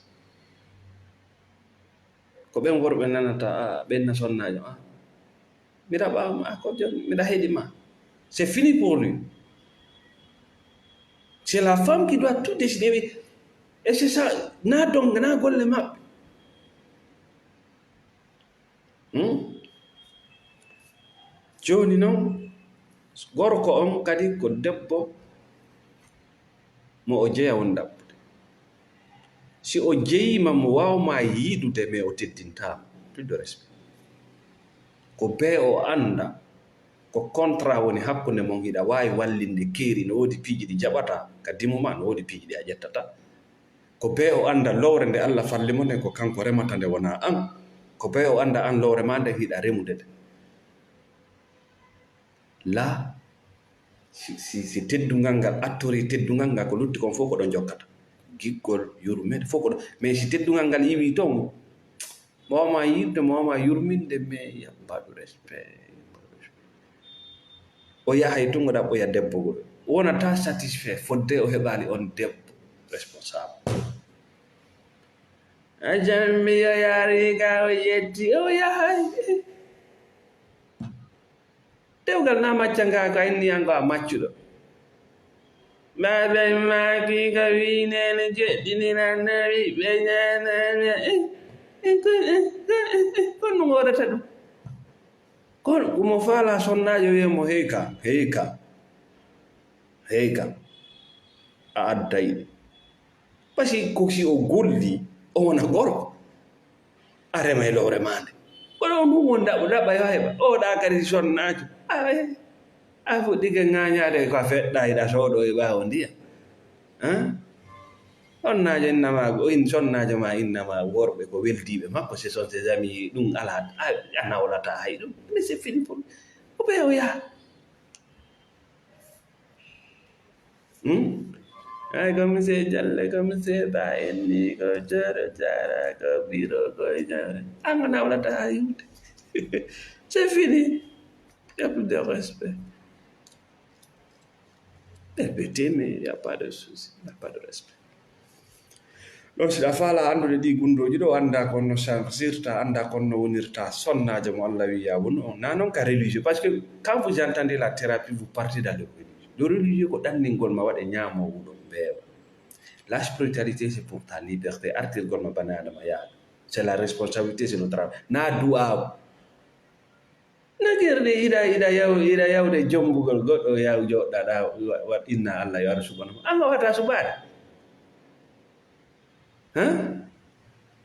Ko ɓen worɓe nanata, "Ah, ɓen na sonnaajo, ah, mi raɓaama, ah, ko jooni, miɗa heɗi ma." C'est fini pour lui. C'est la femme qui doit tout décider, oui. Et c'est ça, na donc, na golle maɓɓe. Hmm? Jooni non, gorko on kadi ko debbo mo o jeya woni ɗaɓɓude. Si o jeyiima mo waawma yiɗude, mais o teddintaama. Plus de respect. Ko bee o annda ko contrat woni hakkunde mon, hiɗa waawi wallinde keeri, no woodi piiji ɗi jaɓata ka dimu ma, no woodi piiji ɗi a ƴettata. Ko bee o annda lowre nde Allah falli mo nden, ko kanko remata nde, wonaa an. Ko bee o annda an lowre ma nden, hiɗa remude nde. La, si, si, si teddungal ngal attori teddungal ngal, ko lutti kon fof ko ɗon jokkata. Giggol, yurmeede, fof ko ɗon. Mais si teddungal ngal iwii ton, mo waawma yiɗde, mo waawma yurminde, mais il y a pas de respect. O yahay tun o ɗaɓɓoya debbo goo. Wonata satisfait fodde o heɓaali on debbo responsable. A jammi o yaari ka o yetti o yahay. Dewgal na macca nga ko a inni an ko a maccuɗo. Mbaɗen maaki ka wiineene jeɗɗiniran nawi ɓe ñaanani. Kon ɗum waɗata ɗum. Kono ko mo faala sonnaajo wiya mo, "Hey ka, hey ka, hey ka, a adday ɗi." Parce que ko si o golli, o wona gorko. A rema e lowre maa nde. Kono on ɗum won ɗaɓɓo, ɗaɓɓa yo a heɓa. O ɗa kadi sonnaajo. A, a fuɗɗike ŋaañaade ko a feɗɗa, hiɗa sooɗo e ɓaawo ndiyam. Hein? Sonnaajo innama, o in-, sonnaajo ma innama worɓe ko weldiiɓe makko, ce sont ses amis, ɗum alaa, a, a nawlataa hay ɗum. Mais c'est fini pour lui. Ko ɓe o yaha. Hmm? Ay, ko monsieur Jalle, ko monsieur Ba en ni, ko Joro Jara, ko Biro, ko Jara. An a nawlataa hay huunde. C'est fini. Il y a plus de respect. Ɓe, ɓe temi, il y a pas de souci, il y a pas de respect. Donc, si a faala anndude ɗi gundooji ɗo, annda kon no changer-ta, annda kon no wonirta sonnaajo mo Allah wi'i ya won on. Na non ka religieux, parce que quand vous entendez la thérapie, vous partez dans le religieux. Le religieux ko ɗanningol ma waɗe ñaamo wuɗo mbeewa. La spiritualité, c'est pour ta liberté. Artirgol ma bana Adama yaade. C'est la responsabilité, c'est le travail. Na du'a. Nagirɗe ina, ina yaw-, ina yawde jombugol goɗɗo, yaw joɗɗaɗa, wa-, wa-, inna Allah yo ar suɓano. An a wata suɓaade. Hein?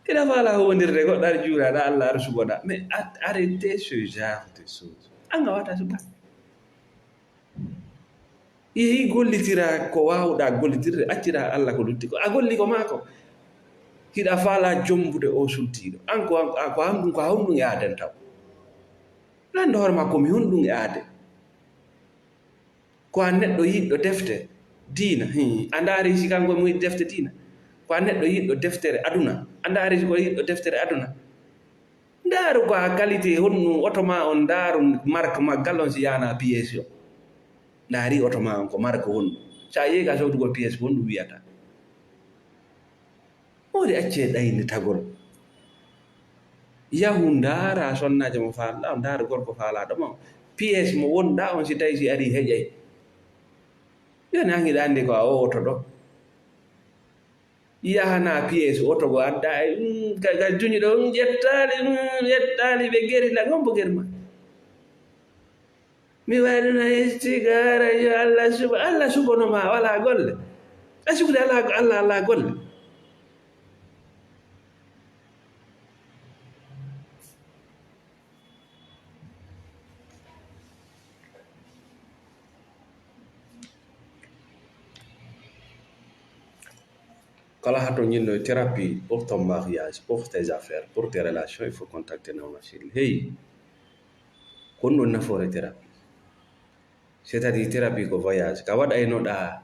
Ina faala hondirde goɗɗo ar juuraɗa Allah ar suɓoɗa. Mais at-, arrêtez ce genre de choses. An a wata suɓaade. Yehi gollitira ko waawɗa gollitirde, accira Allah ko lutti ko. A golli ko maako. Hiɗa faala jombude o sultiiɗo. An ko, an, ko an ɗum, ko an ɗum e aden taw. Lanndo hoore maa ko mi honɗum e aade. Ko a neɗɗo yiɗɗo defte diina, hii, a ndaari si kanko mo yiɗi defte diina. Ko a neɗɗo yiɗɗo deftere aduna, a ndaari si ko yiɗɗo deftere aduna. Ndaaru ko a qualité honɗum oto maa on, ndaaru marque maggal on si yaana pièce o. Ndaari oto maa on ko marque honɗum. So a yehi ka soodugol pièce ko honɗum wiyata. Moodi accee ɗaynitagol. Yahu ndaara sonnaajo mo faalɗaa, ndaara gorko faalaaɗo ma. Pièce mo wonɗaa on si tawi si arii heƴay. Yoni an hiɗa anndi ko a o oto ɗo. Yahana pièce oto go adda e, mm, ka, ka juñi ɗo, mm, ƴettaali, mm, ƴettaali ɓe geri la, gombo geri ma. Mi waɗuna istigaara, yo Allah suɓa. Allah suɓono ma, a walaa golle. A suɓude Allah, Allah, Allah golle. Kala hato ñinno thérapie pour ton mariage, pour tes affaires, pour tes relations, il faut contacter Nawna Chéril. Hey, ko honɗum nafoore thérapie? C'est-à-dire thérapie ko voyage. Ka waɗaynoɗaa,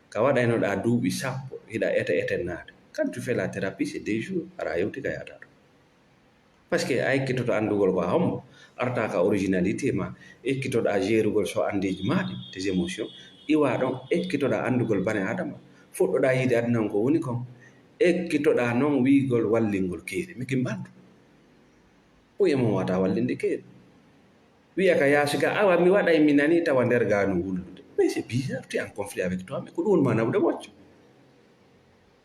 ka waɗaynoɗaa duuɓi sappo, hiɗa ete ete naata. Quand tu fais la thérapie, c'est deux jours, aɗa hewti ka yahata ɗo. Parce que a ekkitoto anndugol ko a hombo, arta ka originalité ma, ekkitoɗaa gérugol so anndeeji ma ɗi, tes émotions, iwa ɗon, ekkitoɗaa anndugol bane Adama, fuɗɗoɗaa yiide aduna on ko woni kon, ekkitoɗaa non wiigol wallingol keeri, miki mbandu. Ɓuye mon wata wallinde keeri. Wiya ka yaasi ka, awa mi waɗay mi nani tawa nder gaanu wullude. Mais c'est bizarre, tu es en conflit avec toi, mais ko ɗum woni ma naɓude mocco.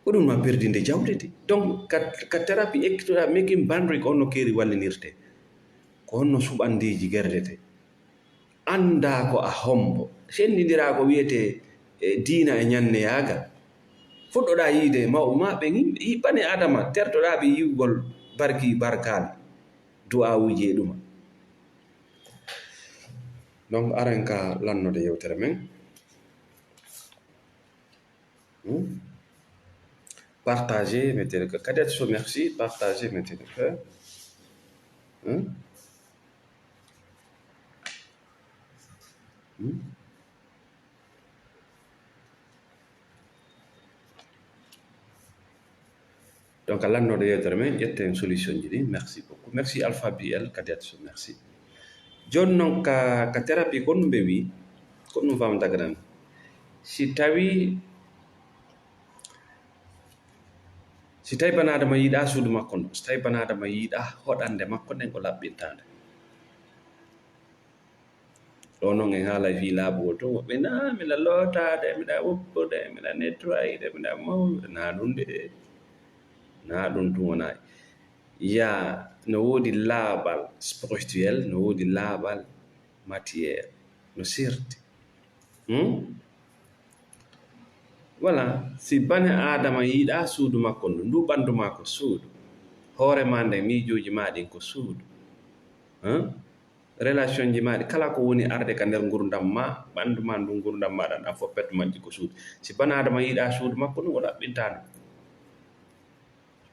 Ko ɗum ma perdinde jawle de. Donc, ka, ka thérapie ekkitoɗaa making boundary ko honno keeri wallinirte. Ko honno suɓandeeji gerdete. Anndaa ko a hombo. Senndindiraa ko wiyetee, e, diina e ñanneyaagal. Fuɗɗoɗaa yiide mawɓe ma ɓen yimɓe. Yi bani Adama, tertoɗaa ɓe yi'ugol barki barkaali. Du'aawuuji e ɗuma. Donc, aren ka lannude yewtere men. Hmm? Partagez, mettez le cœur. Kadette Sow, merci. Partagez, mettez le cœur. Hmm? Hmm? Donc, a lannoɗo yewtere men, ƴetten solution ji ɗin. Merci beaucoup. Merci Alpha B L, Kadette Sow, merci. Jooni non ka, ka thérapie, ko ɗum ɓe wi, ko ɗum famata ka ɗan. Si tawi, si tawi bani Adama yiɗaa suudu makko ndu, si tawi bani Adama yiɗaa hoɗande makko nden, o laɓɓintaande. Ɗo non en haalay fii laaɓugol tun, woɓɓe naa miɗa lootaade, miɗa woppude, miɗa nettoyde, miɗa mawnude. Naa ɗum de. Naa ɗum tun wonaa. Yaa, no woodi laaɓal spirituel, no woodi laaɓal matière, no sirti. Hmm? Voilà, si bani Aadama yiɗaa suudu makko ndu, ndu ɓandu maa ko suudu. Hoore maa nden, miijooji maa ɗin ko suudu. Hein? Relation ji maa ɗi, kala ko woni arde ka nder ngurdam maa, ɓandu maa, ndu ngurdam maa ɗan, ɗan fof pet majji ko suudu. Si bani Aadama yiɗaa suudu makko ndu, o laɓɓintaa ndu.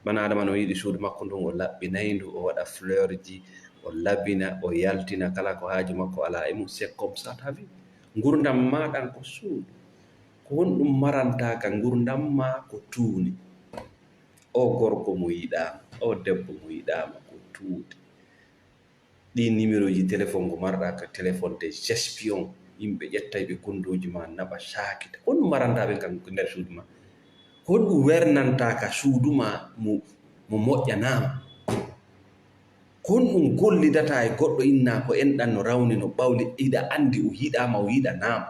Bani Aadama no yiɗi suudu makko ndun, o laɓɓinay ndu, o waɗa fleur ji, o labina, o yaltina kala ko haaju makko alaa e mum. C'est comme ça ta vie. Ngurdam maa ɗan ko suudu. Ko honɗum marantaa ka ngurdam maa ko tuuni? O gorko mo yiɗaama, o debbo mo yiɗaama ko tuuni. Ɗii numéro ji téléphone ko marɗaa ka téléphone des espions, yimɓe ƴettay ɓe kondooji maa, naɓa saakita. Honɗum marantaa ɓen kan ko nder suudu maa? Honɗum wernantaa ka suudu maa mo, mo moƴƴanaama? Ko honɗum gollidataa e goɗɗo inna ko enɗan no rawni no ɓawli, hiɗa anndi o yiɗaama, o yiɗanaama?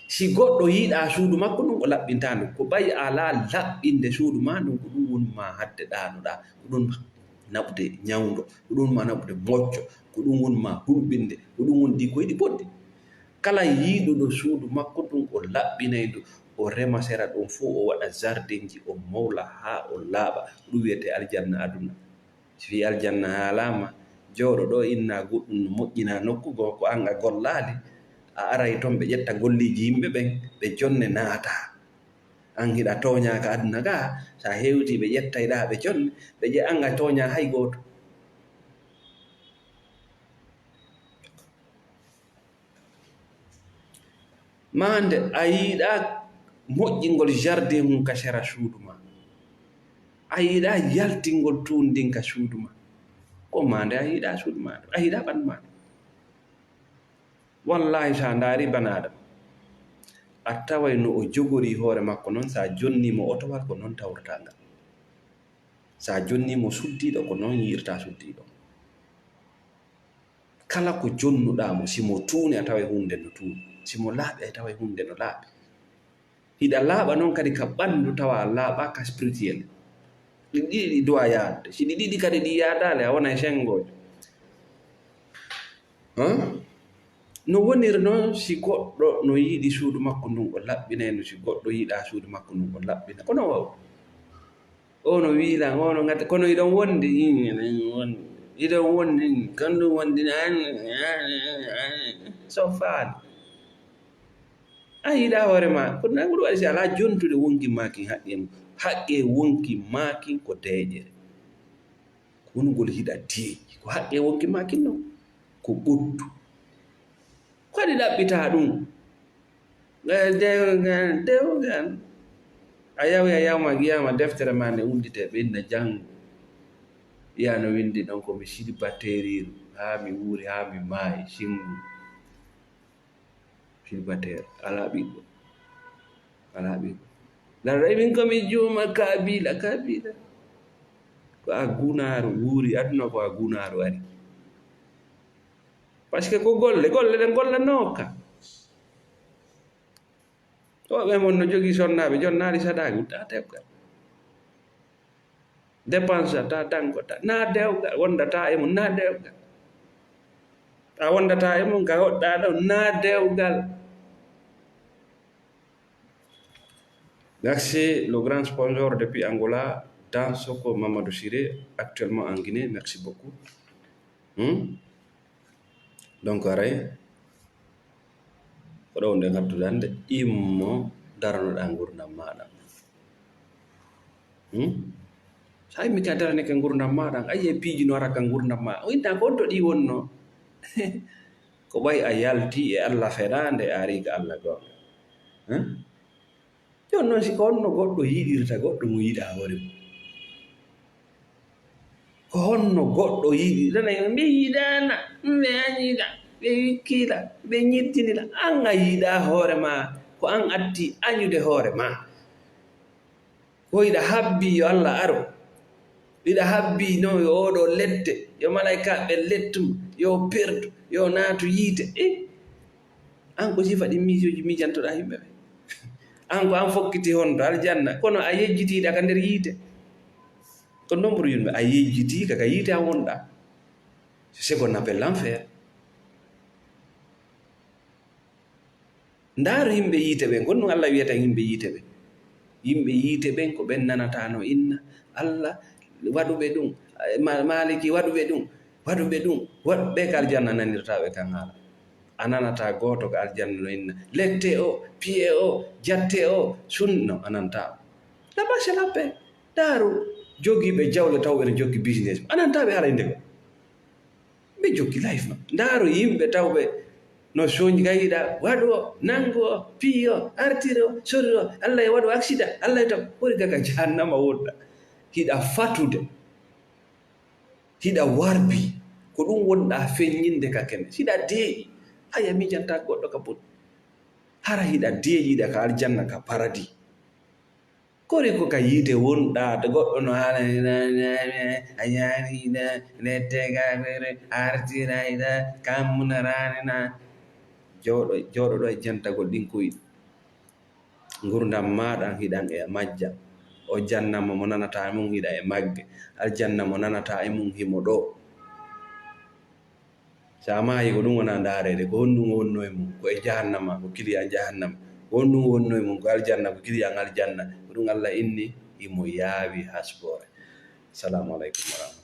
Si goɗɗo yiɗaa suudu makko ndun, o laɓɓintaa ndu. Ko ɓay alaa laɓɓinde suudu maa ndun, ko ɗum woni maa hadde ɗaanoɗaa. Ko ɗum naɓude ñawndo, ko ɗum maa naɓude mocco, ko ɗum woni maa hulɓinde, ko ɗum woni ɗi koyɗi bonɗi. Kala yiɗuɗo suudu makko ndun, o laɓɓinay ndu, o rema sera ɗon fow, o waɗa jardinji, o mawla haa o laaɓa. Ko ɗum wiyetee aljanna aduna. Si fii aljanna haalaama, jooɗo ɗo inna goɗɗum no moƴƴina nokku goo, ko an a gollaali, a aray ton ɓe ƴetta golliiji yimɓe ɓen, ɓe jonne naata. An hiɗa tooñaa ka aduna gaa, sa hewtii ɓe ƴettay ɗaa ɓe jonne, ɓe ƴe an a tooñaa hay gooto. Maande a yiɗa moƴƴingol jardin mum ka sera suudu ma. A yiɗa yaltingol tuundi ndin ka suudu ma. Ko maande a yiɗa suudu ma, a yiɗa ɓandu ma. Wallahi, sa ndaari bana Adama, a taway no o jogori hoore makko non, sa jonni mo otowal, ko non tawrata ngal. Sa jonni mo suddiiɗo, ko non yi'irta suddiiɗo. Kala ko jonnuɗaa mo, si mo tuuni, a taway huunde no tuuni. Si mo laaɓi, a taway huunde no laaɓi. Hiɗa laaɓa non kadi ka ɓanndu, tawa a laaɓaaka spirituel. Ɗi ɗiɗi ɗi duwa yaadude. Si ɗi ɗiɗi kadi ɗi yaadaali, a wonay senngoojo. Hã? No woniri non si goɗɗo no yiɗi suudu makko ndun o laɓɓinay, no si goɗɗo yiɗaa suudu makko ndun o laɓɓina. Ko non waw? O no wiilan, o no ngata, kono iɗon wondi, iɗon wondi, iɗon wondi, kanɗum wondi, so faani. A yiɗa hoore ma, ko nangu ɗum waɗi si alaa jontude wonki maakin haqqe mum. Haqqe wonki maakin ko deeƴere. Ko wonugol hiɗa deeƴi, ko haqqe wonki maakin non. Ko ɓuttu. Ko waɗi ɗaɓɓitaa ɗum? Eh, dewgal, dewgal. A yawi a yawma qiyaama deftere ma nde udditee ɓe inna janngo. Yi'a no winndi ɗon ko mi silibateeriiru, haa mi wuuri, haa mi maayi, sinngu. Silibateer, alaa ɓiɗɗo. Alaa ɓiɗɗo. Laara min ko mi juuma kaabila, kaabila. Ko a gunaaru wuuri aduna, ko a gunaaru ari. Parce que ko golle, golle ɗen gollanooka. Woɓɓe mon no jogii sonnaaɓe, jonnaali sadaaki, uddaa dewgal. Dépense ta, danko ta, na dewgal, wondata e mum, na dewgal. A wondata e mum, ka hoɗɗa ɗon, na dewgal. Merci, le grand sponsor depuis Angola, Dansoko Mamadou Siré, actuellement en Guinée. Merci beaucoup. Hmm? Donc, aray, ko ɗo wonde ngadduɗaa nde, immo daranoɗaa ngurdam maaɗa. Hmm? So a immike a daranike ngurdam maaɗa, a yi'ay piiji no ara ka ngurdam ma. O inna ko on to ɗi wonno. Ko ɓay a yalti e Allah feɗaande, a ari ka Allah goonga. Hmm? Jooni non, si ko honno goɗɗo yiɗirta goɗɗo mo yiɗaa hoore mum? Ko honno goɗɗo yiɗi-, nana, ɓe yiɗaana, ɓe añida, ɓe wikkila, ɓe ñiddinila. An a yiɗaa hoore ma, ko an atti añude hoore ma. Ko hiɗa habbi yo Allah aro. Hiɗa habbi no yo oɗo lette, yo malaykaaɓe lettu, yo perdu, yo naatu yiite. Eh? An ko sifa ɗin miijooji miijantoɗaa yimɓe ɓe. An ko an fokkiti honto aljanna, kono a yejjitiiɗa ka nder yiite. Ko nombre yimɓe a yejjitii ka, ka yiite an wonɗaa. C'est ce qu'on appelle l'enfer. Ndaaru yimɓe yiite ɓen, ko ɗum Allah wiyata yimɓe yiite ɓen. Yimɓe yiite ɓen ko ɓen nanataano inna Allah waɗuɓe ɗum, ma-, Maaliki waɗuɓe ɗum, waɗuɓe ɗum, waɗ-, ɓe ka aljanna nanirtaa ɓe kan haala. A nanataa gooto ka aljanna no inna, "Lette o, piye o, jatte o, sun-," no, a nanataa. Là-bas, c'est la paix. Ndaaru jogiiɓe jawle taw ɓe no jokki business. A nanataa ɓe haala innde ko. Ɓe jokki life ma. Ndaaru yimɓe tawɓe no sooñi ka yiɗa, waɗu o, nangu o, piyi o, artiri o, sori o, Allah e waɗu accident, Allah e taw, woni ka ka jahannama wonɗa. Hiɗa fatude, hiɗa warbi, ko ɗum wonɗa feññinde ka kene. Siɗa deeƴi, haya miijanta goɗɗo ka boni. Hara hiɗa deeƴiɗa ka aljanna, ka paradis. Kori ko ka yiite wonɗaa, to goɗɗo no haala, a ñaamiiɗa, lette ka, artirayɗa, kammunaraani na. Jooɗo, jooɗoɗo e jantagol ɗin koyɗi. Ngurdam maaɗa hiɗan e majja. O jannama mo nanataa e mum hiɗa e magge. Aljanna mo nanataa e mum himo ɗoo. So a maayi, ko ɗum wona ndaareede, ko honɗum wonnoo e mum, ko e jahannama, ko kiliyan jahannama, ko honɗum wonnoo e mum, ko aljanna, ko kiliyan aljanna, ko ɗum Allah inni, himo yaawi hasboore. Salaamu aleykum wa rahmatullahi.